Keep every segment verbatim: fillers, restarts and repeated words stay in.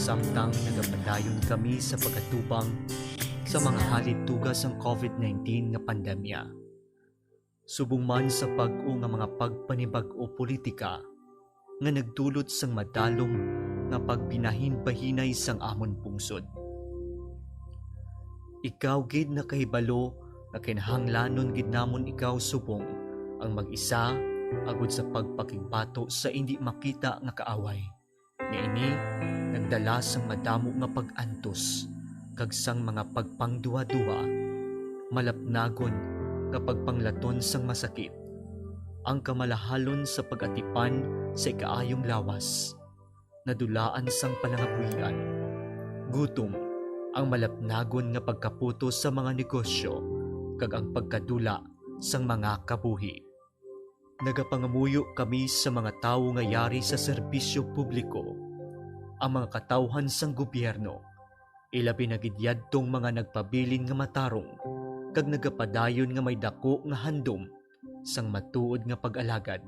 Samtang nagapadayon kami sa pag-atubang sa mga halituga sang covid nineteen nga pandemya, subong man sa bag-o nga mga pagpanibag-o politika nga nagdulot sang madalom nga pagbinahinbahinay sang amon pungsod. Ikaw gid nakahibalo nga kinahanglanon gid namon ikaw subong ang mag-isa agod sa pagpakigbato sa indi makita nga kaaway, nga ini nagdala sang madamo nga pag-antos kag sang mga pagpangduhaduha, malapnagon nga pagpanglaton sang masakit, ang kamalahalon sa pag-atipan sa ikaayong lawas, nadulaan sang palangabuhian, gutom, ang malapnagon nga pagkaputos sa mga negosyo, kag ang pagkadula sang mga kabuhi. Nagapangamuyo kami sa mga tawo nga yari sa serbisyo publiko, ang mga katawhan sang gobyerno, ilabi na gid yadtong mga nagpabilin nga matarong kag nagapadayon nga may daku nga handom sang matuod nga pag-alagad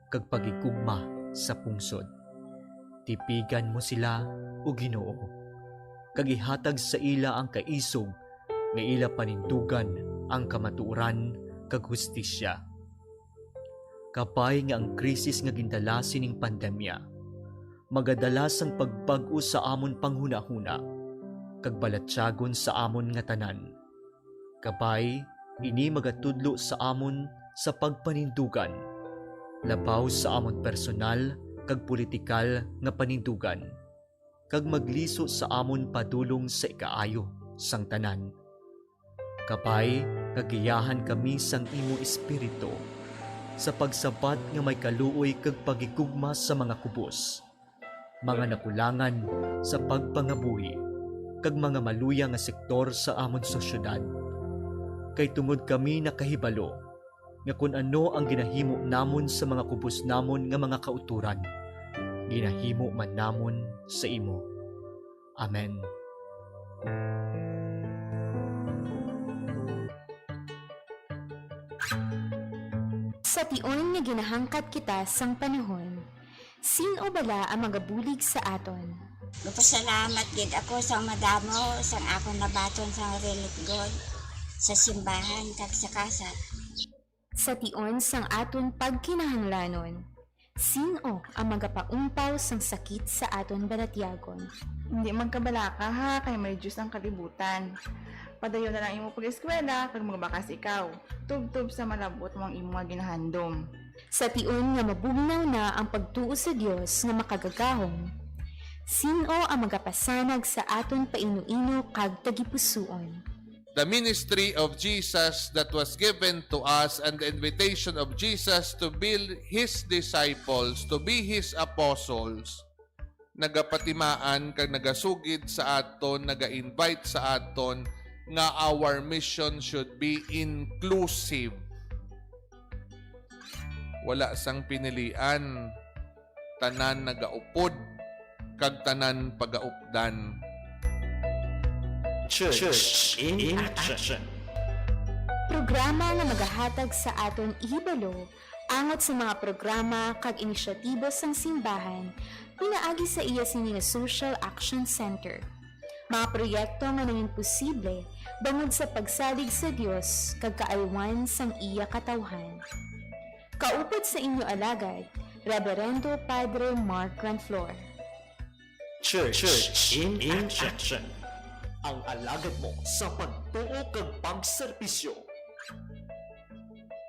kag paghigugma sa pungsod. Tipigan mo sila, O Ginoo, kag ihatag sa ila ang kaisog nga ila panindugan ang kamatuoran kag hustisya. Kabay nga ang krisis nga gindala sining pandemya magadala sang pagbag-o sa amon panghunahuna kag balatyagon sa amon nga tanan. Kabay, ini magatudlo sa amon sa pagpanindugan, labaw sa amon personal kag politikal nga panindugan, kag magliso sa amon padulong sa ikaayo sang tanan. Kabay, nga giyahan kami sang imo Espiritu sa pagsabat nga may kaluoy kag paghigugma sa mga kubos, mga nakulangan sa pagpangabuhi, kag mga maluya nga sektor sa amon sosyedad. Kay tungod kami nakahibalo nga kon ano ang ginahimo namon sa mga kubos namon nga mga kautoran, ginahimo man namon sa imo. Amen. Sa tion nga ginahangkat kita sang panahon, sin-o bala ang magabulig sa aton? Nagpasalamat gid ako sa madamo sang akon nabaton sang Relief Gold sa simbahan kag sa kasa. Sa tion sang aton pagkinahanglanon, sin-o ang magapaumpaw sang sakit sa aton balatyagon? Hindi magkabalaka, ha, kay may Dios ang kalibutan. Padayon na lang imo pag-eskwela kag magbakas ikaw. Tubtob sa malab-ot mo ang imo nga ginahandom. Sa tion nga mabugnaw na ang pagtuo sa Dios nga Makagagahom, sin-o ang magapasanag sa aton painuino kag tagipusoon? The ministry of Jesus that was given to us and the invitation of Jesus to be his disciples, to be his apostles, nagapatimaan kag nagasugid sa aton, naga-invite sa aton nga our mission should be inclusive. Wala sang pinilian, tanan nagaupod, kag tanan pagaupdan. Church in Action. Programa nga magahatag sa aton ihibalo angot sa mga programa kag inisyatibo sang simbahan pinaagi sa iya sini nga Social Action Center. Mga proyekto nga nangin posible bangod sa pagsalig sa Dios kag kaaywan sang iya katawhan. Kaupod sa inyo alagad, Reverendo Padre Mark Granflor. Church in Action. Ang alagad mo sa pagtuo kag pagserbisyo.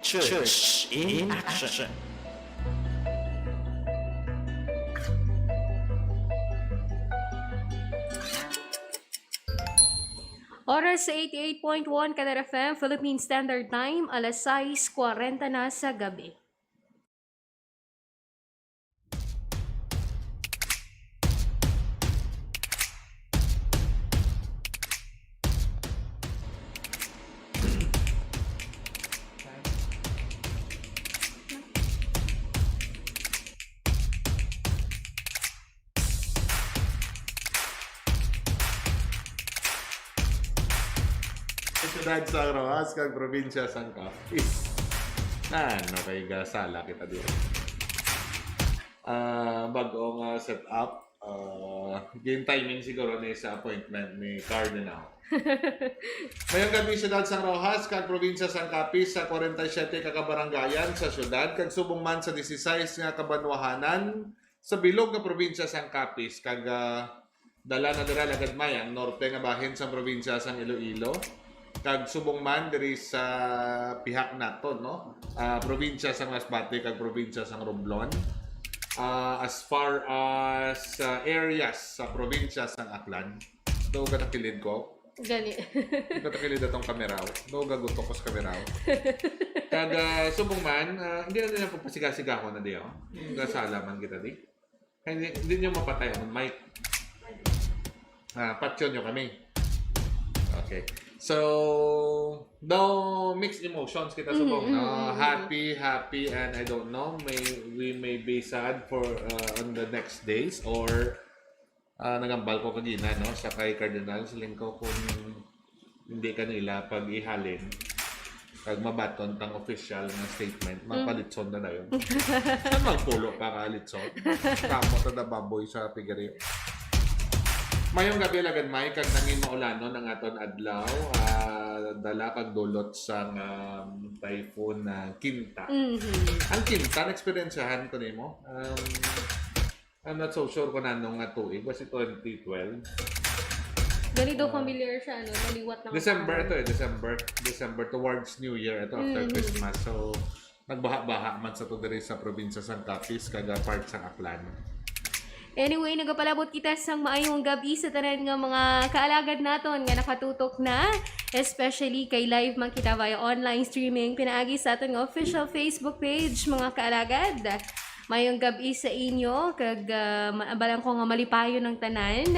Church in Action. Oras sa eighty-eight point one Kadar F M, Philippine Standard Time, alas sais kwarenta na sa gabi. Sa siyudad sang Roxas kag probinsya sang Capiz. Ano kay gasala kita diri? Ah, bag-o nga setup. Ah, gin-timing siguro ni sa appointment ni Cardinal. Mayong gabi, Siyudad sang Roxas, kag Probinsya sang Capiz, sa forty-seven ka kabarangayan sa siyudad, kag subong man sa dieciséis nga kabanwahanan sa bilog nga probinsya sang Capiz, kag, ah, dala na dira, Lagad May, ang norte nga bahin sang probinsya sang Iloilo, kag subong man diri sa pihak naton, no? Ah, probinsya sang Masbate kag probinsya sang Romblon. Ah, as far as, ah, areas sa probinsya sang Aklan, do katakilid ko. Gani. Katakilid atong kameraw. Do gagutok ko sa kameraw. Kag, ah, subong man, ah, hindi na nila pagpasigasigahon na diyo. Gasala man kita di. Kaya hindi, hindi nyo mapatay ang mic. Ah, patyon nyo kami. Okay. So, no, mixed emotions kita subong, no? Mm-mm. Happy, happy, and I don't know, may, we may be sad for, uh, on the next days, or, uh, nagambal ko kagina, no, sa kay Cardinal, siling ko kung hindi kanila pag-ihalin, kag mabaton tang official nga statement, Mm. magpalitson na dayon. Saan magpulo pa ka litson? Tamo ta da baboy sa piggery. Mayong gabi, Lagad May, kag nangin maulanon ang aton adlaw. Ah, dala kag dulot sang, um, typhoon na Kinta. Mhm. Ang Kinta, na-eksperyensyahan ko nimo. Um, I'm not so sure kung anong nga tuig. Was it twenty twelve? Gani daw Ah. familiar siya, ano, naliwat ng December panahon. Ito eh, December. December, towards New Year ito, after Mm. Christmas. So, nagbaha-baha man sa to diri sa probinsya sang Capiz, kag part sang Aklan. Anyway, nagapalabot kita sang maayong gab-i sa tanan nga mga kaalagad naton nga nakatutok na, especially kay live man kita via online streaming pinaagi sa aton nga official Facebook page, mga kaalagad. Mayong gab-i sa inyo, kag, ah, ma-, balang ko nga malipayon ang tanan.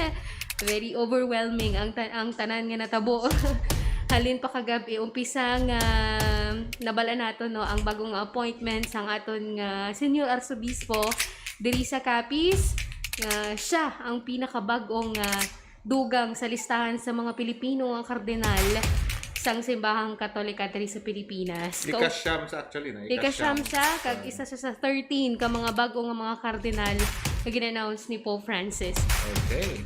Very overwhelming ang ta-, ang tanan nga natabo. Halin pa kagab-i, umpisa nga nabal-an nato, no, ang bagong appointment sang aton nga Senior Arsobispo diri sa Capiz, nga siya ang pinakabag-ong, ah, dugang sa listahan sa mga Pilipino nga kardinal sang Simbahang Katolika diri sa Pilipinas. Kau- Ikasyam sa, actually, na, Ikasyam ikasyam. Siya, kag Ah. isa siya sa thirteen ka mga bag-o nga mga kardinal nga gin-announce ni Pope Francis. Okay.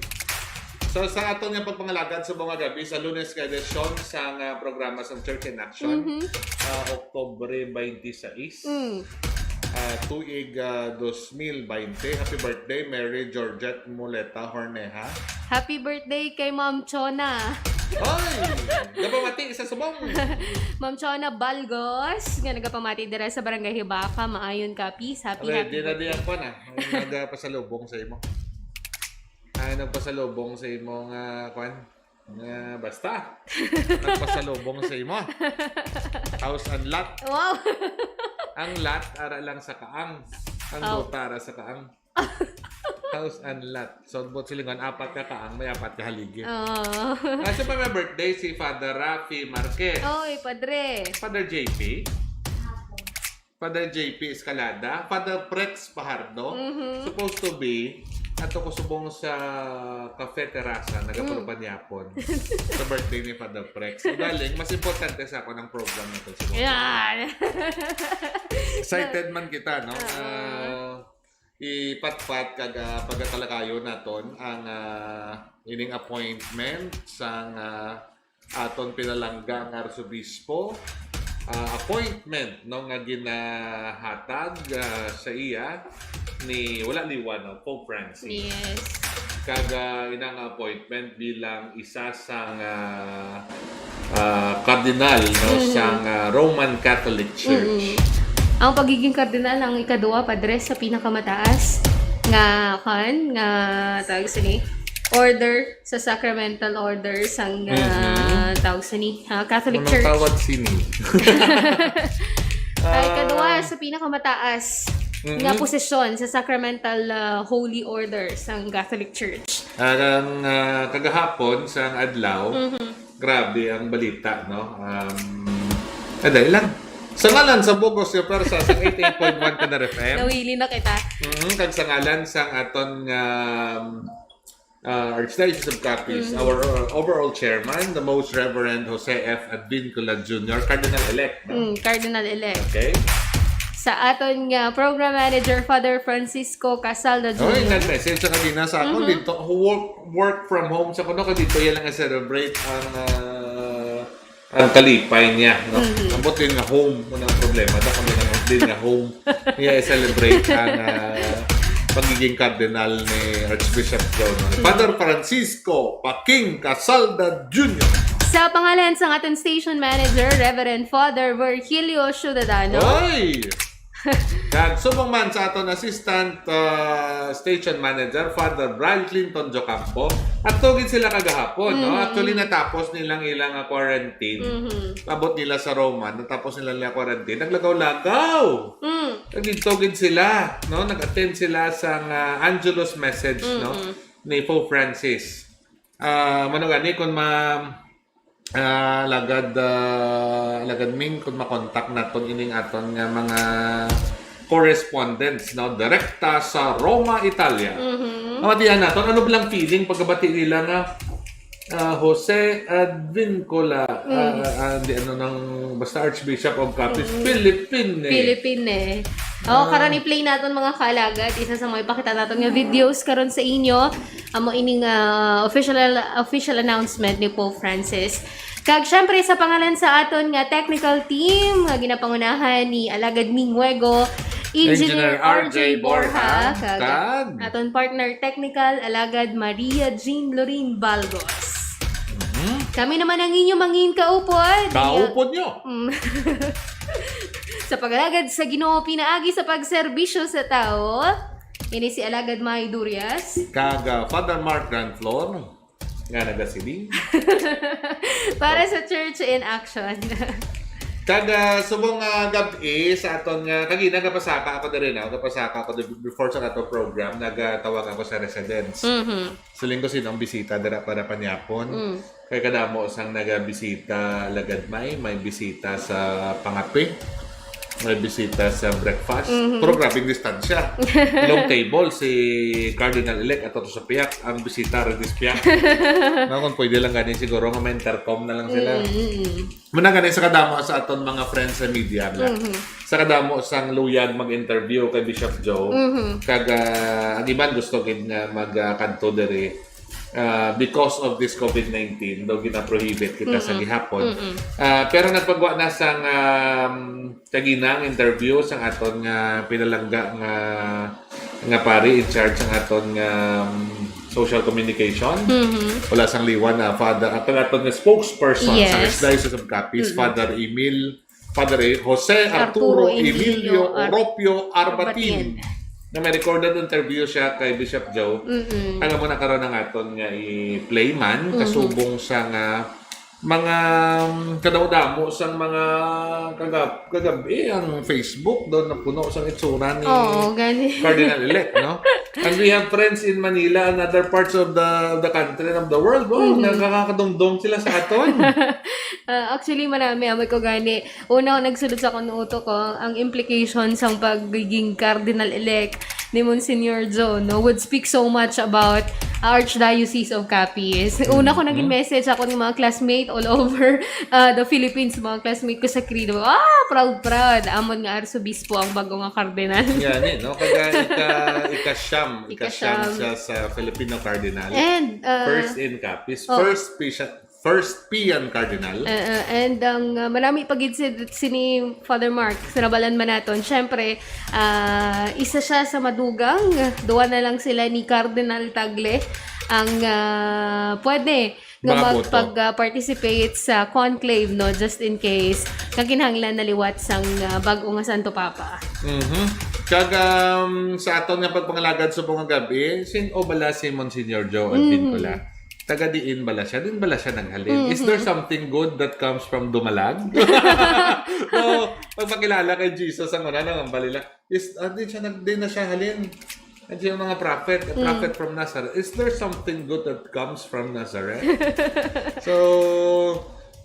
So, sa aton nga pagpangalagad sa mga gabi, sa Lunes nga edisyon sang, ah, programa sa Church in Action, Mhm. ah, Oktubre twenty-six, Mm. ah, tuig, ah, dos mil baynte. Happy birthday, Mary Georgette Muleta Horneja. Happy birthday kay Ma'am Chona. Hoy! Gapamati sa subong. Ma'am Chona Balgos, nga nagapamati dira sa Barangay Hibaca, Maayon, Capiz. Happy, Ready happy na birthday. Di ako na. Ang nagapasalubong sa imo. Ay, nagpasalubong sa imo nga, kwan? Nga, basta. Nagpasalubong sa imo. House and lot. Wow. Ang lot, ara lang sa kaang. Ang Oh. Lupa, ara sa kaang. House and lot. So, buot silingon, apat ka kaang, may apat ka haligi. Oh. Ah, so, may birthday si Father Rafi Marquez. Oy, padre. Father J P. Father J P Escalada, Father Prex Pahardo, Mhm. supposed to be, ato ko subong sa Cafe Terrace, nagapalupanyapon Mm. sa birthday ni Father Prex. Ugaling, mas importante sa ako ng program na to, subong. Yan. Excited man kita, no? Oo. Ah, ipatpat kag, ah, pagatalakayon naton ang, ah, ining appointment sang, ah, aton pinalangga nga Arsobispo, ah, appointment, no, nga ginahatag, ah, sa iya ni, wala liwan, no, Pope Francis. Yes. Kag, ah, ina nga appointment bilang isa sang, ah, ah, kardinal, no, Mhm. sang, ah, Roman Catholic Church. Mm-mm. Ang pagiging kardinal ang ikaduwa, padre, sa pinakamataas nga, kan, nga tawag sini, order sa sacramental order sang, ah, Mhm. tawag sini, ah, Catholic Anong Church. Tawag sini? Ay, Ah. Kaduwa sa pinakamataas Mm-mm. nga posisyon sa sacramental, ah, holy order sang Catholic Church. Ang, ah, kagahapon sang adlaw, Mhm. grabe ang balita, no? Um, ah, dali lang. Sa ngalan sa Bugos nga Pwersa sa eighty-eight point one Pinar F M. Nawili na kita. Mhm, kag sa ngalan sang aton nga, um, uh, Archdiocese of Capiz, Mhm. our, uh, overall chairman, the Most Reverend Jose F Advincula Junior, Cardinal-elect, no? Mm, Cardinal-elect. Okay. Sa aton nga program manager, Father Francisco Casalda Junior. Oy, nag-message sa kanina sa ako Mhm. dito, who work, work from home sa kuno ka dito, yan lang nga celebrate ang ah, ang kalipay niya, no? Mhm. Ambot din nga home, mo ang problema, da kami nang din nga home. Niya i-celebrate ang ah, pagiging cardinal ni Archbishop Joe, no? Father Francisco Paking Casalda Junior. Sa pangalan sa aton station manager, Reverend Father Virgilio Ciudadano. Oy! Kag subong man sa aton assistant ah, station manager, Father Brian Clinton Jocampo, at tugid sila kagahapon, no? Mm. Actually, natapos nilang ilang ah, quarantine. Mhm. Abot nila sa Roma, natapos nila nila quarantine. Naglagaw-lagaw! Mm. Tugid-tugid sila, no? Nag-attend sila sa ah, Angelus message, no? Mhm. Ni Pope Francis. Ah, mano gani kung ma ah, lagad ah, lagad ming kung makontak naton ining aton nga mga correspondents, no, direkta sa Roma, Italia. Mhm. Mabatian naton ano bilang feeling pagkabati nila nga ah, Jose Advincula, ah, ah, di ano nang basta Archbishop of Capiz, Philippine eh. Philippine eh. Oh, karon i-play naton mga kaalagad. Isa sa mga ipakita naton nga videos karon sa inyo. Amo ining ah, official official announcement ni Pope Francis. Kag syempre sa pangalan sa aton nga technical team nga ginapangunahan ni Alagad Ming Huego, Engineer Engineer R J R J Borja, Borja, kag kag aton partner technical Alagad Maria Jean Lorin Balgos. Mhm. Kami naman ang inyo mangin kaupod. Kaupod nyo. Mm. Sa pag-alagad sa Ginoo pinaagi sa pagserbisyo sa tawo, ini si Alagad May Durias. Kag ah, Father Mark Granflor nga nagasiling. Para sa Church in Action. Kag ah, subong nga gab-i sa aton nga kagina gapasaka ako diri na, gapasaka ako diri before sa ato program, nagatawag ako sa residence. Mhm. Siling ko sino ang bisita dira para panyapon. Mm. Kay kadamo sang nagabisita, lagad may, may bisita sa pangape, may bisita sa breakfast. Mhm. Pero grabing distansya. Long table si Cardinal-elect ato sa piyak, ang bisita ready sa piyak. Na kung pwede lang gani siguro nga may intercom na lang sila. Mm, mm, mm. Muna gani sa kadamo sa aton mga friends sa media na. Mhm. Sa kadamo sang luyag mag-interview kay Bishop Joe. Mhm. Kag ah, ang iban gusto gid nga magkadto diri ah, because of this COVID nineteen, daw gina-prohibit kita sa Mm-mm. gihapon. Mm-mm. Ah, pero nagpagwa na sang um, kaginang interview sang aton nga pinalangga nga nga pari in charge sang aton nga um, social communication. Mhm. Wala sang liwan na Father, ang aton nga spokesperson sa Yes. Archdiocese of Capiz, Mm-mm. Father Emil, Father Jose Arturo Arturo Emilio Ar- Oropio Arbatin. Arbatin, na may recorded interview siya kay Bishop Joe. Mm-mm. Alam mo na karon ang aton nga i-play man, Mhm. kasubong sa nga mga um, kadamo-damo sang mga kagab kagabi ang Facebook daw napuno sang itsura ni Oo, gani. Cardinal-elect, no? And we have friends in Manila and other parts of the of the country and of the world. Oh, Mhm. nakakadumdom sila sa aton. Ah, actually, marami amay ko gani. Una, nagsulod sa akong utok ko ang implication sang pagiging cardinal-elect ni Monsignor Joe, no, would speak so much about Archdiocese of Capiz. Una ko naging Mhm. message ako ng mga classmate all over uh, the Philippines, mga classmate ko sa Credo. Ah, proud, proud. Amon nga arsobispo ang bago nga cardinal. Yan eh, no? Kaya ika, ikasyam, ikasyam Ikasyam. siya sa Filipino Cardinal. And, uh, First in Capiz. Oh. First P siya, first P yan Cardinal. Uh, uh, and ang uh, marami pa gid si, si ni Father Mark, sinabalan man naton. Siyempre, ah, isa siya sa madugang. Duwa na lang sila ni Cardinal Tagle ang ah, pwede nga Mga boto. magpag-participate sa conclave, no, just in case nga kinahanglan na liwat sang ah, bag-o nga Santo Papa. Mhm. Kag um, sa aton nga pagpangalagad sa mga gabi, sin-o bala si Monsignor Joe Mhm. Advincula? Taga diin bala siya? Din bala siya naghalin? Is there Mhm. something good that comes from Dumalag? No, pagpakilala kay Jesus ang una nang balila. Is ah, di siya nag di na siya halin. At yung mga prophet, a Mm. prophet from Nazareth. Is there something good that comes from Nazareth? So,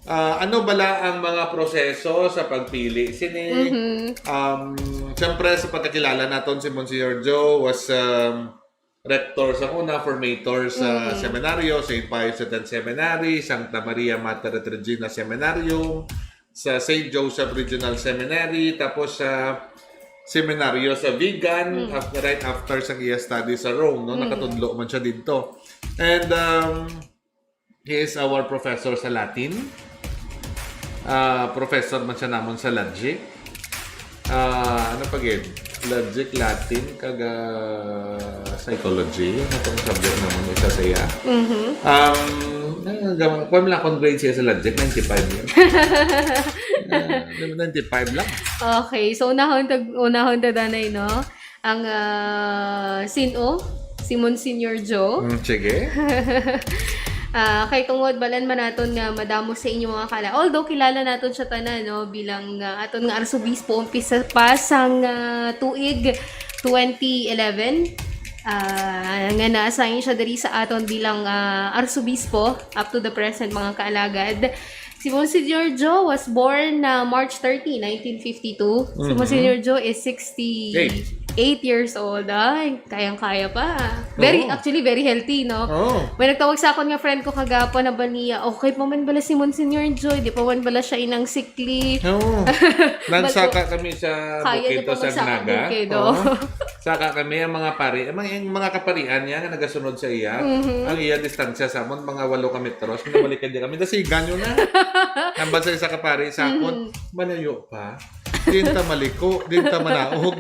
ah, ano bala ang mga proseso sa pagpili? Sini, Mhm. um, siyempre sa pagkakilala naton si Monsignor Joe was um, rector sa una, formator sa Mhm. seminaryo, Saint Pius the tenth Seminary, Santa Maria Mater et Regina Seminarium, sa Saint Joseph Regional Seminary, tapos sa seminaryo sa Vigan, Mm. after, right after sa iya study sa Rome, no? Mm. Nakatudlo man siya didto. And, um, he is our professor sa Latin. Ah, professor man siya namon sa logic. Ah, ano pa gid? Logic, Latin, kag, ah, psychology. Ano tong subject namon isa sa iya? Mhm. Um, ah, gam-, kuwan lang akong grade siya sa logic, ninety-five yun. Ah, ninety-five lang. Okay, so unahon ta, unahon ta danay, no? Ang, ah, sin-o, si Monsignor Joe. Mm, sige. Ah, kay tungod, balan man naton nga madamo sa inyo mga kala. Although kilala naton siya tanan, no, bilang, ah, aton nga arsobispo umpisa pa sang, ah, tuig twenty eleven, ah, nga na-assign siya diri sa aton bilang, ah, arsobispo up to the present, mga kaalagad. Si Monsignor Joe was born na March thirty, nineteen fifty-two. Si Mhm. Monsignor Joe is sixty-eight Eight. years old. Ay, kayang-kaya pa. Very, Oo. actually, very healthy, no? Oo. May nagtawag sa akon nga friend ko kagapon, na ba niya, "Okay pa man bala si Monsignor Joe? Di pa man bala siya inang sikli?" Oo. Nagsaka kami sa Kaya niya bukid pa sa magsaka Naga. bukid, Oo. oh. Saka kami, ang mga pari, ang mga, ang mga kaparian niya nga nagasunod sa iya, Mhm. ang iya distansya sa amon, mga walo ka metros. Pinabalikan niya kami, "Dasigan niyo na." Ang bansa sa kapari, sa akon, Mhm. "Malayo pa. Di ta maliko, di ta manaog."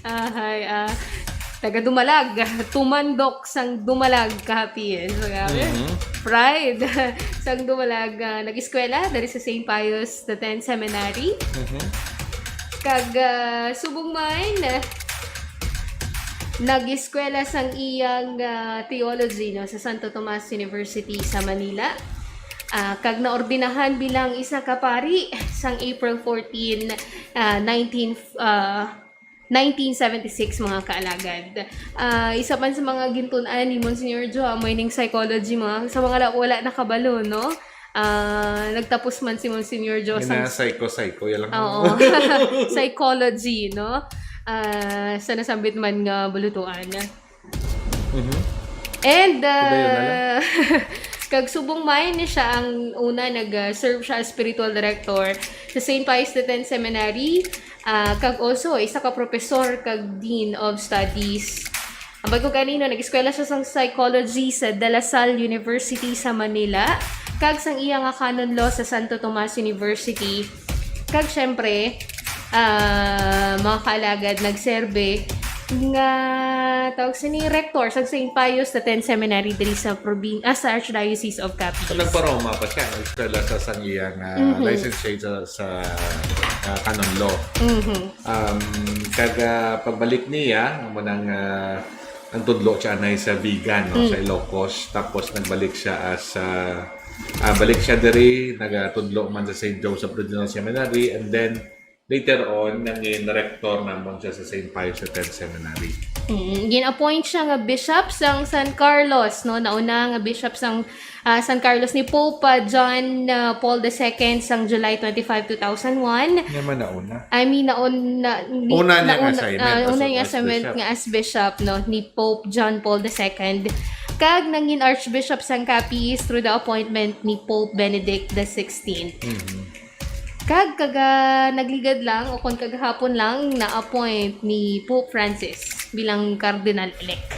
Ahay, ah, taga Dumalag, tumandok sang Dumalag, kahapin. So, grabe. Mhm. Pride sang Dumalag, ah, nag-eskwela diri sa Saint Pius the Tenth Seminary. Mhm. Kag, ah, subong man, nag-eskwela sang iyang, ah, theology, no, sa Santo Tomas University sa Manila. Ah, kag naordinahan bilang isa ka pari sang April fourteen, ah, nineteen, ah, nineteen seventy-six, mga kaalagad. Ah, isa man sa mga gintun-an ni Monsignor Joe, amo ining psychology, mga, sa mga la-, wala nakabalo, no? Ah, nagtapos man si Monsignor Joe Gina sang psycho-psycho, yan lang. Oo. Psychology, no? Ah, sa nasambit man nga bulutuan. Mhm. And, Padayon na lang. ah, kag subong man ni siya ang una, nag, ah, serve siya as spiritual director sa Saint Pius the Tenth Seminary, ah, kag also isa ka professor kag Dean of Studies. Ang bago kanino, nag-eskwela siya sang psychology sa De La Salle University sa Manila, kag sang iya nga canon law sa Santo Tomas University. Kag syempre, ah, mga kaalagad, nagserbe nga tawag sini, rector sa Saint Pius the Tenth Seminary diri sa provin-, ah, sa Archdiocese of Capiz. So, nagparoma pa siya, nag-eskwela sa sang iyang, ah, Mhm. licentiate sa, sa, ah, canon law. Mhm. Um, kag, ah, pagbalik niya, amo nang, ah, ang tudlo siya anay sa Vigan, no, sa Mm. Ilocos. Tapos nagbalik siya as, ah, ah, balik siya diri, nagatudlo man sa Saint Joseph Regional Seminary, and then later on, nangin rector namon siya sa Saint Pius the Tenth Seminary. Mm, gin-appoint siya nga bishop sang San Carlos, no? Nauna nga bishop sang, ah, San Carlos ni Pope, ah, John, ah, Paul the Second sang July twenty-five, two thousand one. Nga man nauna. I mean, naon-, na, ni-, Una niya nga nauna, assignment ah, as, una niya as assignment bishop. nga as bishop, no, ni Pope John Paul the Second. Kag nangin archbishop sang Capiz through the appointment ni Pope Benedict the Sixteenth. Mhm. Kag kaga nagligad lang, o kon kagahapon lang, na-appoint ni Pope Francis bilang cardinal-elect.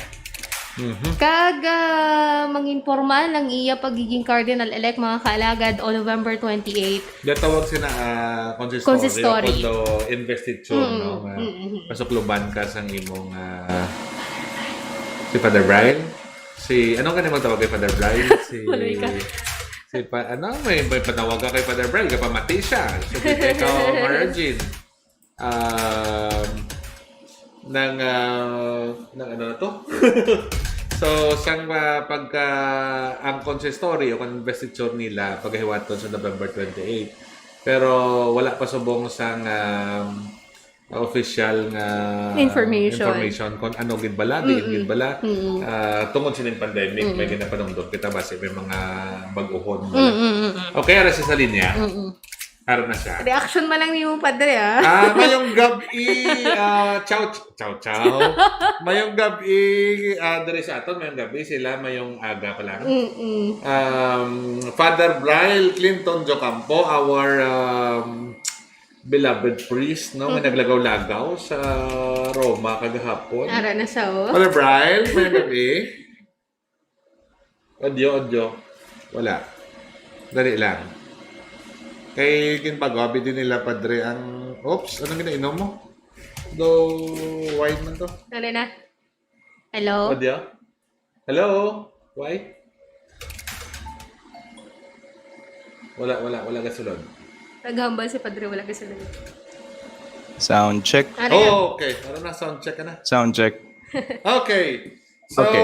Mhm. Kag, ah, manginpormal ang iya pagiging cardinal-elect, mga kaalagad, on November twenty-eight. Gatawag sina, ah, consistory, Consistory. o kundo investiture, Mm, no? Nga mm, mm. pasukluban ka sang imong, ah, si Father Brian? Si, ano ka na magtawag kay Father Brian? Si, Wala ka. si pa, ano, may, may panawag ka kay Father Brian, kapamati siya. So, dito ikaw, Marjin. Um, nang, ah, nang ano na to? So, sang, ah, pagka, ang consistory o kung investiture nila, pagahiwaton sa November twenty-eight. Pero wala pa subong sang, um, official nga Information. information kung ano gid bala, diin Mm-mm. gid bala. Mm-mm. Ah, tungod sining pandemic, may Mm-mm. ginapanumdom kita basi may mga baguhon. Mm-mm. Okay, ara siya sa linya. Mm-mm. Ara na siya. Reaction man lang nimo, Padre, ah. Ah, mayong gab-i, ah, chow, chow, chow. Mayong gab-i, ah, diri sa aton, mayong gab-i sila, mayong aga pa lang. Mm-mm. Um, Father Brian Clinton Jocampo, our, um, beloved priest, no, nga naglagaw-lagaw sa Roma kagahapon. Ara na sa, oh. Father Brian, may gabi. Audio, audio. Wala. Dali lang. Kay ginpagabi din nila, Padre, ang, oops, anong ginainom mo? Do wine man to? Dali na. Hello? Audio? Hello? Why? Wala, wala, wala gasulod. Naghambal si Padre, wala gasulod. Sound check. Ano yan? Oh, okay. Ano na, sound check ka na? Sound check. Okay. So, okay.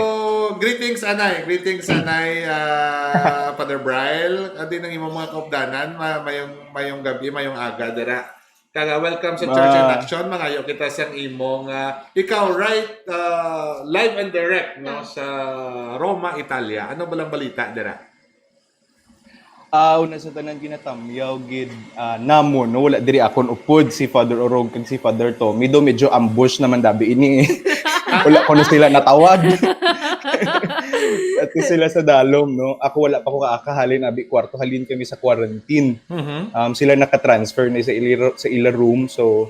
Greetings, Anay. Greetings, Anay, ah, Father Brian. Adi nang imong mga kaupdanan, ma-, mayong, mayong gabi, mayong aga, dira. Kaga, welcome sa Church in Action. Mangayo kita sang imong, ah, ikaw, right, ah, live and direct, no, sa Roma, Italia. Ano ba lang balita dira? Ah, una sa tanan, ginatamyaw gid, ah, namon, no? Wala diri akon upod si Father Orog kag si Father Tommy. Do medyo ambush naman dabi ini, eh. Wala ko na sila natawag. Ato sila sa dalom, no? Ako wala pa ko kaakahalin, abi, kwarto, halin kami sa quarantine. Mhm. Um, sila naka-transfer na sa ila, sa ila room, so,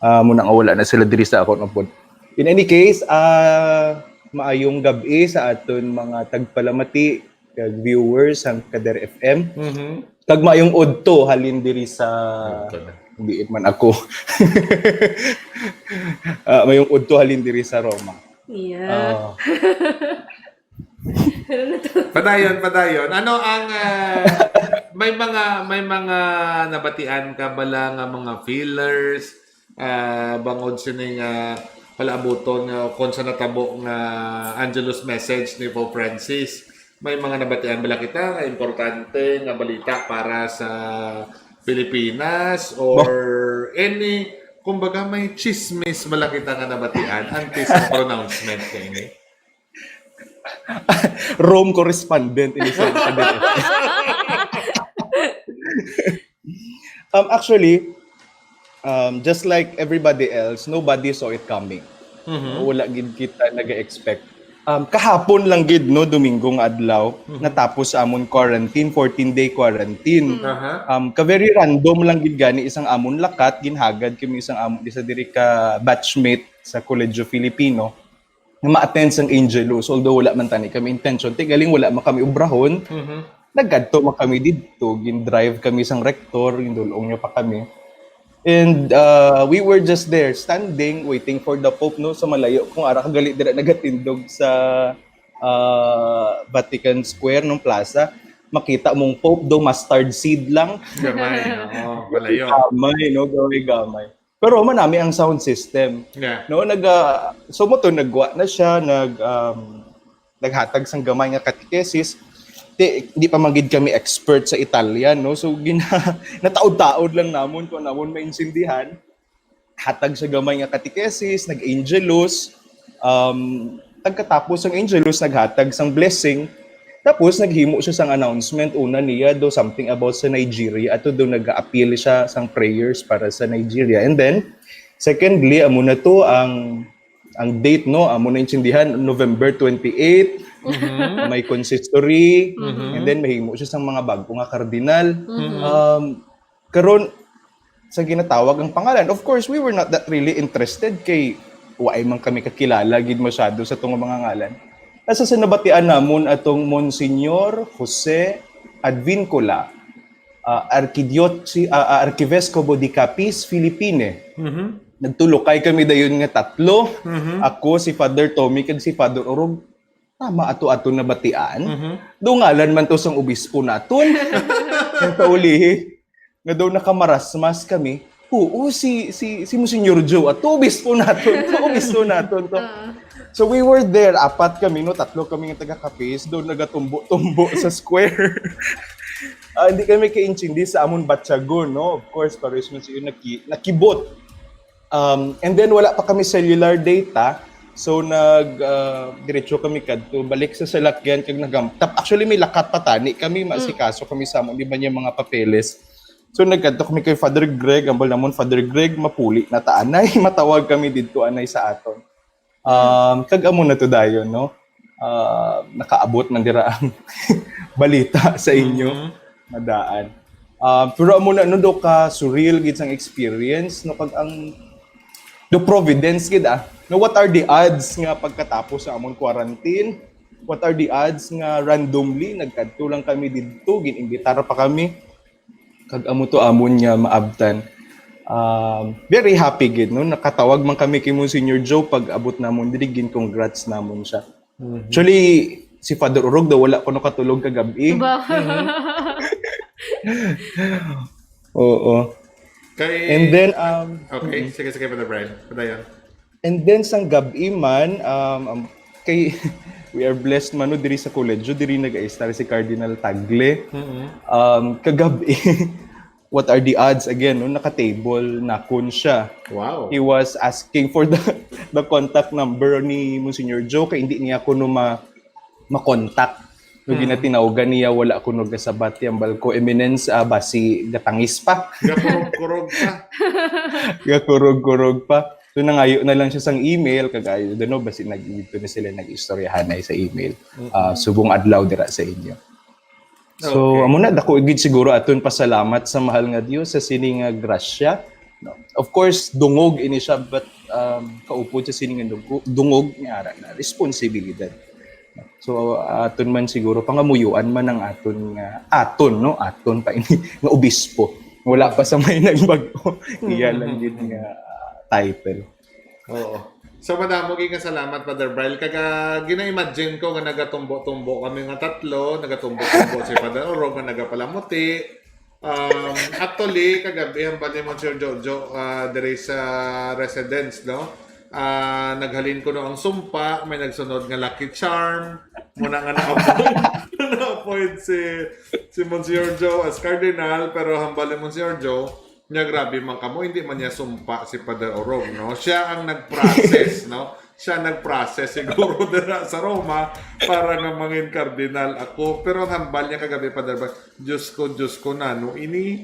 ah, muna nga wala na sila diri sa akon upod. In any case, ah, maayong gab-i sa aton mga tagpalamati, kag viewers sang Kader F M. Mhm. Kag maayong udto halin diri sa, udto na. Hindi man ako. Ah, maayong udto halin diri sa Roma. Yeah. Ah. Ano na to? Padayon, padayon. Ano ang, ah, may mga, may mga nabatian ka bala nga mga feelers, ah, bangod sini nga palaabuton nga kon sa natabo nga Angelus message ni Pope Francis? May mga nabatian bala kita nga importante nga balita para sa Pilipinas or any, kumbaga, may chismis bala kita nga nabatian antes ang pronouncement kay ini? Rome correspondent ini sa Kader F M. Um, actually, um, just like everybody else, nobody saw it coming. Mhm. Wala gid kita nag-expect. Um, kahapon lang gid, no, Domingo nga adlaw, mhm, natapos sa amon quarantine, fourteen-day quarantine. Mhm. Aha. Um, ka very random lang gid gani isang amon lakat, ginhagad kami isang amon, isa diri ka batchmate sa Colegio Filipino nga ma-attend sang Angelus, although wala man tani kami intention. Ti galing wala man kami obrahon. Mhm. Nagkadto man kami didto, gin-drive kami sang rector, gindul-ong niya pa kami. And, uh, we were just there, standing, waiting for the Pope, no? Sa malayo, kung ara ka gali dira nagatindog sa, uh, Vatican Square, nung plaza, makita mong Pope, do mustard seed lang. Gamay, oo, malayo. Gamay, no? Gamay-gamay. Pero manami ang sound system. Yeah. No, nag, ah, so mo to, nagwa na siya, nag, um, naghatag sang gamay nga catechesis. Ti, di pa man gid kami expert sa Italian, no? So, gina-, nataod-taod lang namon kung namon maintindihan. Hatag sa gamay nga catechesis, nag-Angelus. Um, pagkatapos sang Angelus, naghatag sang blessing. Tapos, naghimo siya sang announcement. Una niya, do something about sa Nigeria. Ato do nag-appeal siya sang prayers para sa Nigeria. And then, secondly, amo na to ang, ang date, no? Amo na intindihan, November twenty-eight, Mhm. may consistory, Mhm. and then mahimo siya sang mga bago nga kardinal. Mhm. Um, karon, sa ginatawag ang pangalan. Of course, we were not that really interested kay wa man kami kakilala gid masyado sa tong mga ngalan. Nasa sa nabatian namon atong Monsignor Jose Advincula, ah, Arkidiotsi-, ah, ah, Arkibeskopo di Capiz, Filipinas. Mhm. Nagtulukay kami dayon nga tatlo. Mhm. Ako, si Father Tommy, kag si Father Orog. Tama ato, ato nabatian? Mhm. Dungalan man to sang obispo naton. Ang kaulihi, nga daw nakamarasmas kami. Oo, si, si, si Monsignor Joe ato, obispo naton to, obispo naton to. Ah. So we were there, apat kami, no? Tatlo kami nga taga-Capiz, daw nagatumbo-tumbo sa square. Ah, hindi kami kaintindi sa amon batyagon, no? Of course, pares man siyo naki-, nakibot. Um, and then wala pa kami cellular data. So nag, ah, diretso kami kadto, balik sa salakyan kag nagam-, tap-, actually, may lakat pa tani kami, Mm. maasikaso kami sa amon iban niya mga papeles. So nagkadto kami kay Father Greg, ambal namon, "Father Greg, mapuli na ta anay, matawag kami didto anay sa aton." Um, kag amo na to dayon, no? Ah, nakaabot man dira ang balita sa inyo. Mhm. Madaan. Ah, pero amo na, no, do ka surreal gid sang experience, no, kag ang the providence gid, ah. No, what are the odds nga pagkatapos sa amon quarantine, what are the odds nga randomly nagkadto lang kami didto, gin-imbitar pa kami, kag amo to amon nga maabtan. Um, very happy gid, no, nakatawag man kami kay Monsignor Joe, pag abot namon diri, gin-congrats namon siya. Mhm. Actually, si Father Orog daw wala kuno katulog kagabi. Ba? Oo. Kay And then, um, Okay, mm. sige, sige, Father Brian. Padayon. And then sang gabi man, um, um, kay we are blessed man, no, diri sa koledyo, diri nag-istar si Cardinal Tagle. Mm-mm. Um, kagabi, what are the odds again, no? Naka-table nakon siya. Wow. He was asking for the the contact number ni Monsignor Joe kay hindi niya kuno ma makontak. No, Mm. ginatinawgan niya, wala kuno gasabat, hambal ko, "Eminence, ah, basi gatangis pa." Gakurog-kurog pa. Gakurog-kurog pa. So, nangayo na lang siya sang email, kag I don't know, basi nag-, dito na sila nag-istoryahanay sa email. Mm-mm. Ah, subong adlaw dira sa inyo. So, Okay. amo na, dako gid siguro aton pasalamat sa mahal nga Dios sa sini nga grasya. No? Of course, dungog ini siya, but, um, kaupod sa sini nga dungog, dungog, nga ara na, responsibilidad. So, aton man siguro, pangamuyuan man ang aton nga, aton, no? Aton pa ini, nga obispo. Wala pa sa may nagbag-o. Iya lang gid nga, ah, title. Oo. So, madamo gid nga salamat, Father Brian. Kag, ah, gina-imagine ko nga nagatumbo-tumbo kami nga tatlo, nagatumbo-tumbo si Father Orog nga nagapalamuti. Um, actually, kagabi, hambal ni Monsignor Jojo, ah, diri sa residence, no? Ah, naghalin kuno ang sumpa, may nagsunod nga Lucky Charm, muna nga na-appoint, na-appoint si, si Monsignor Joe as Cardinal, pero hambal ni Monsignor Joe, niya, "Grabe man kamo, hindi man niya sumpa si Father Orog, no?" Siya ang nag-process, no? Siya nag-process siguro dira sa Roma para nga mangin kardinal ako. Pero ang hambal niya kagabi, Father Brian, "Diyos ko, Diyos ko, nano ini?"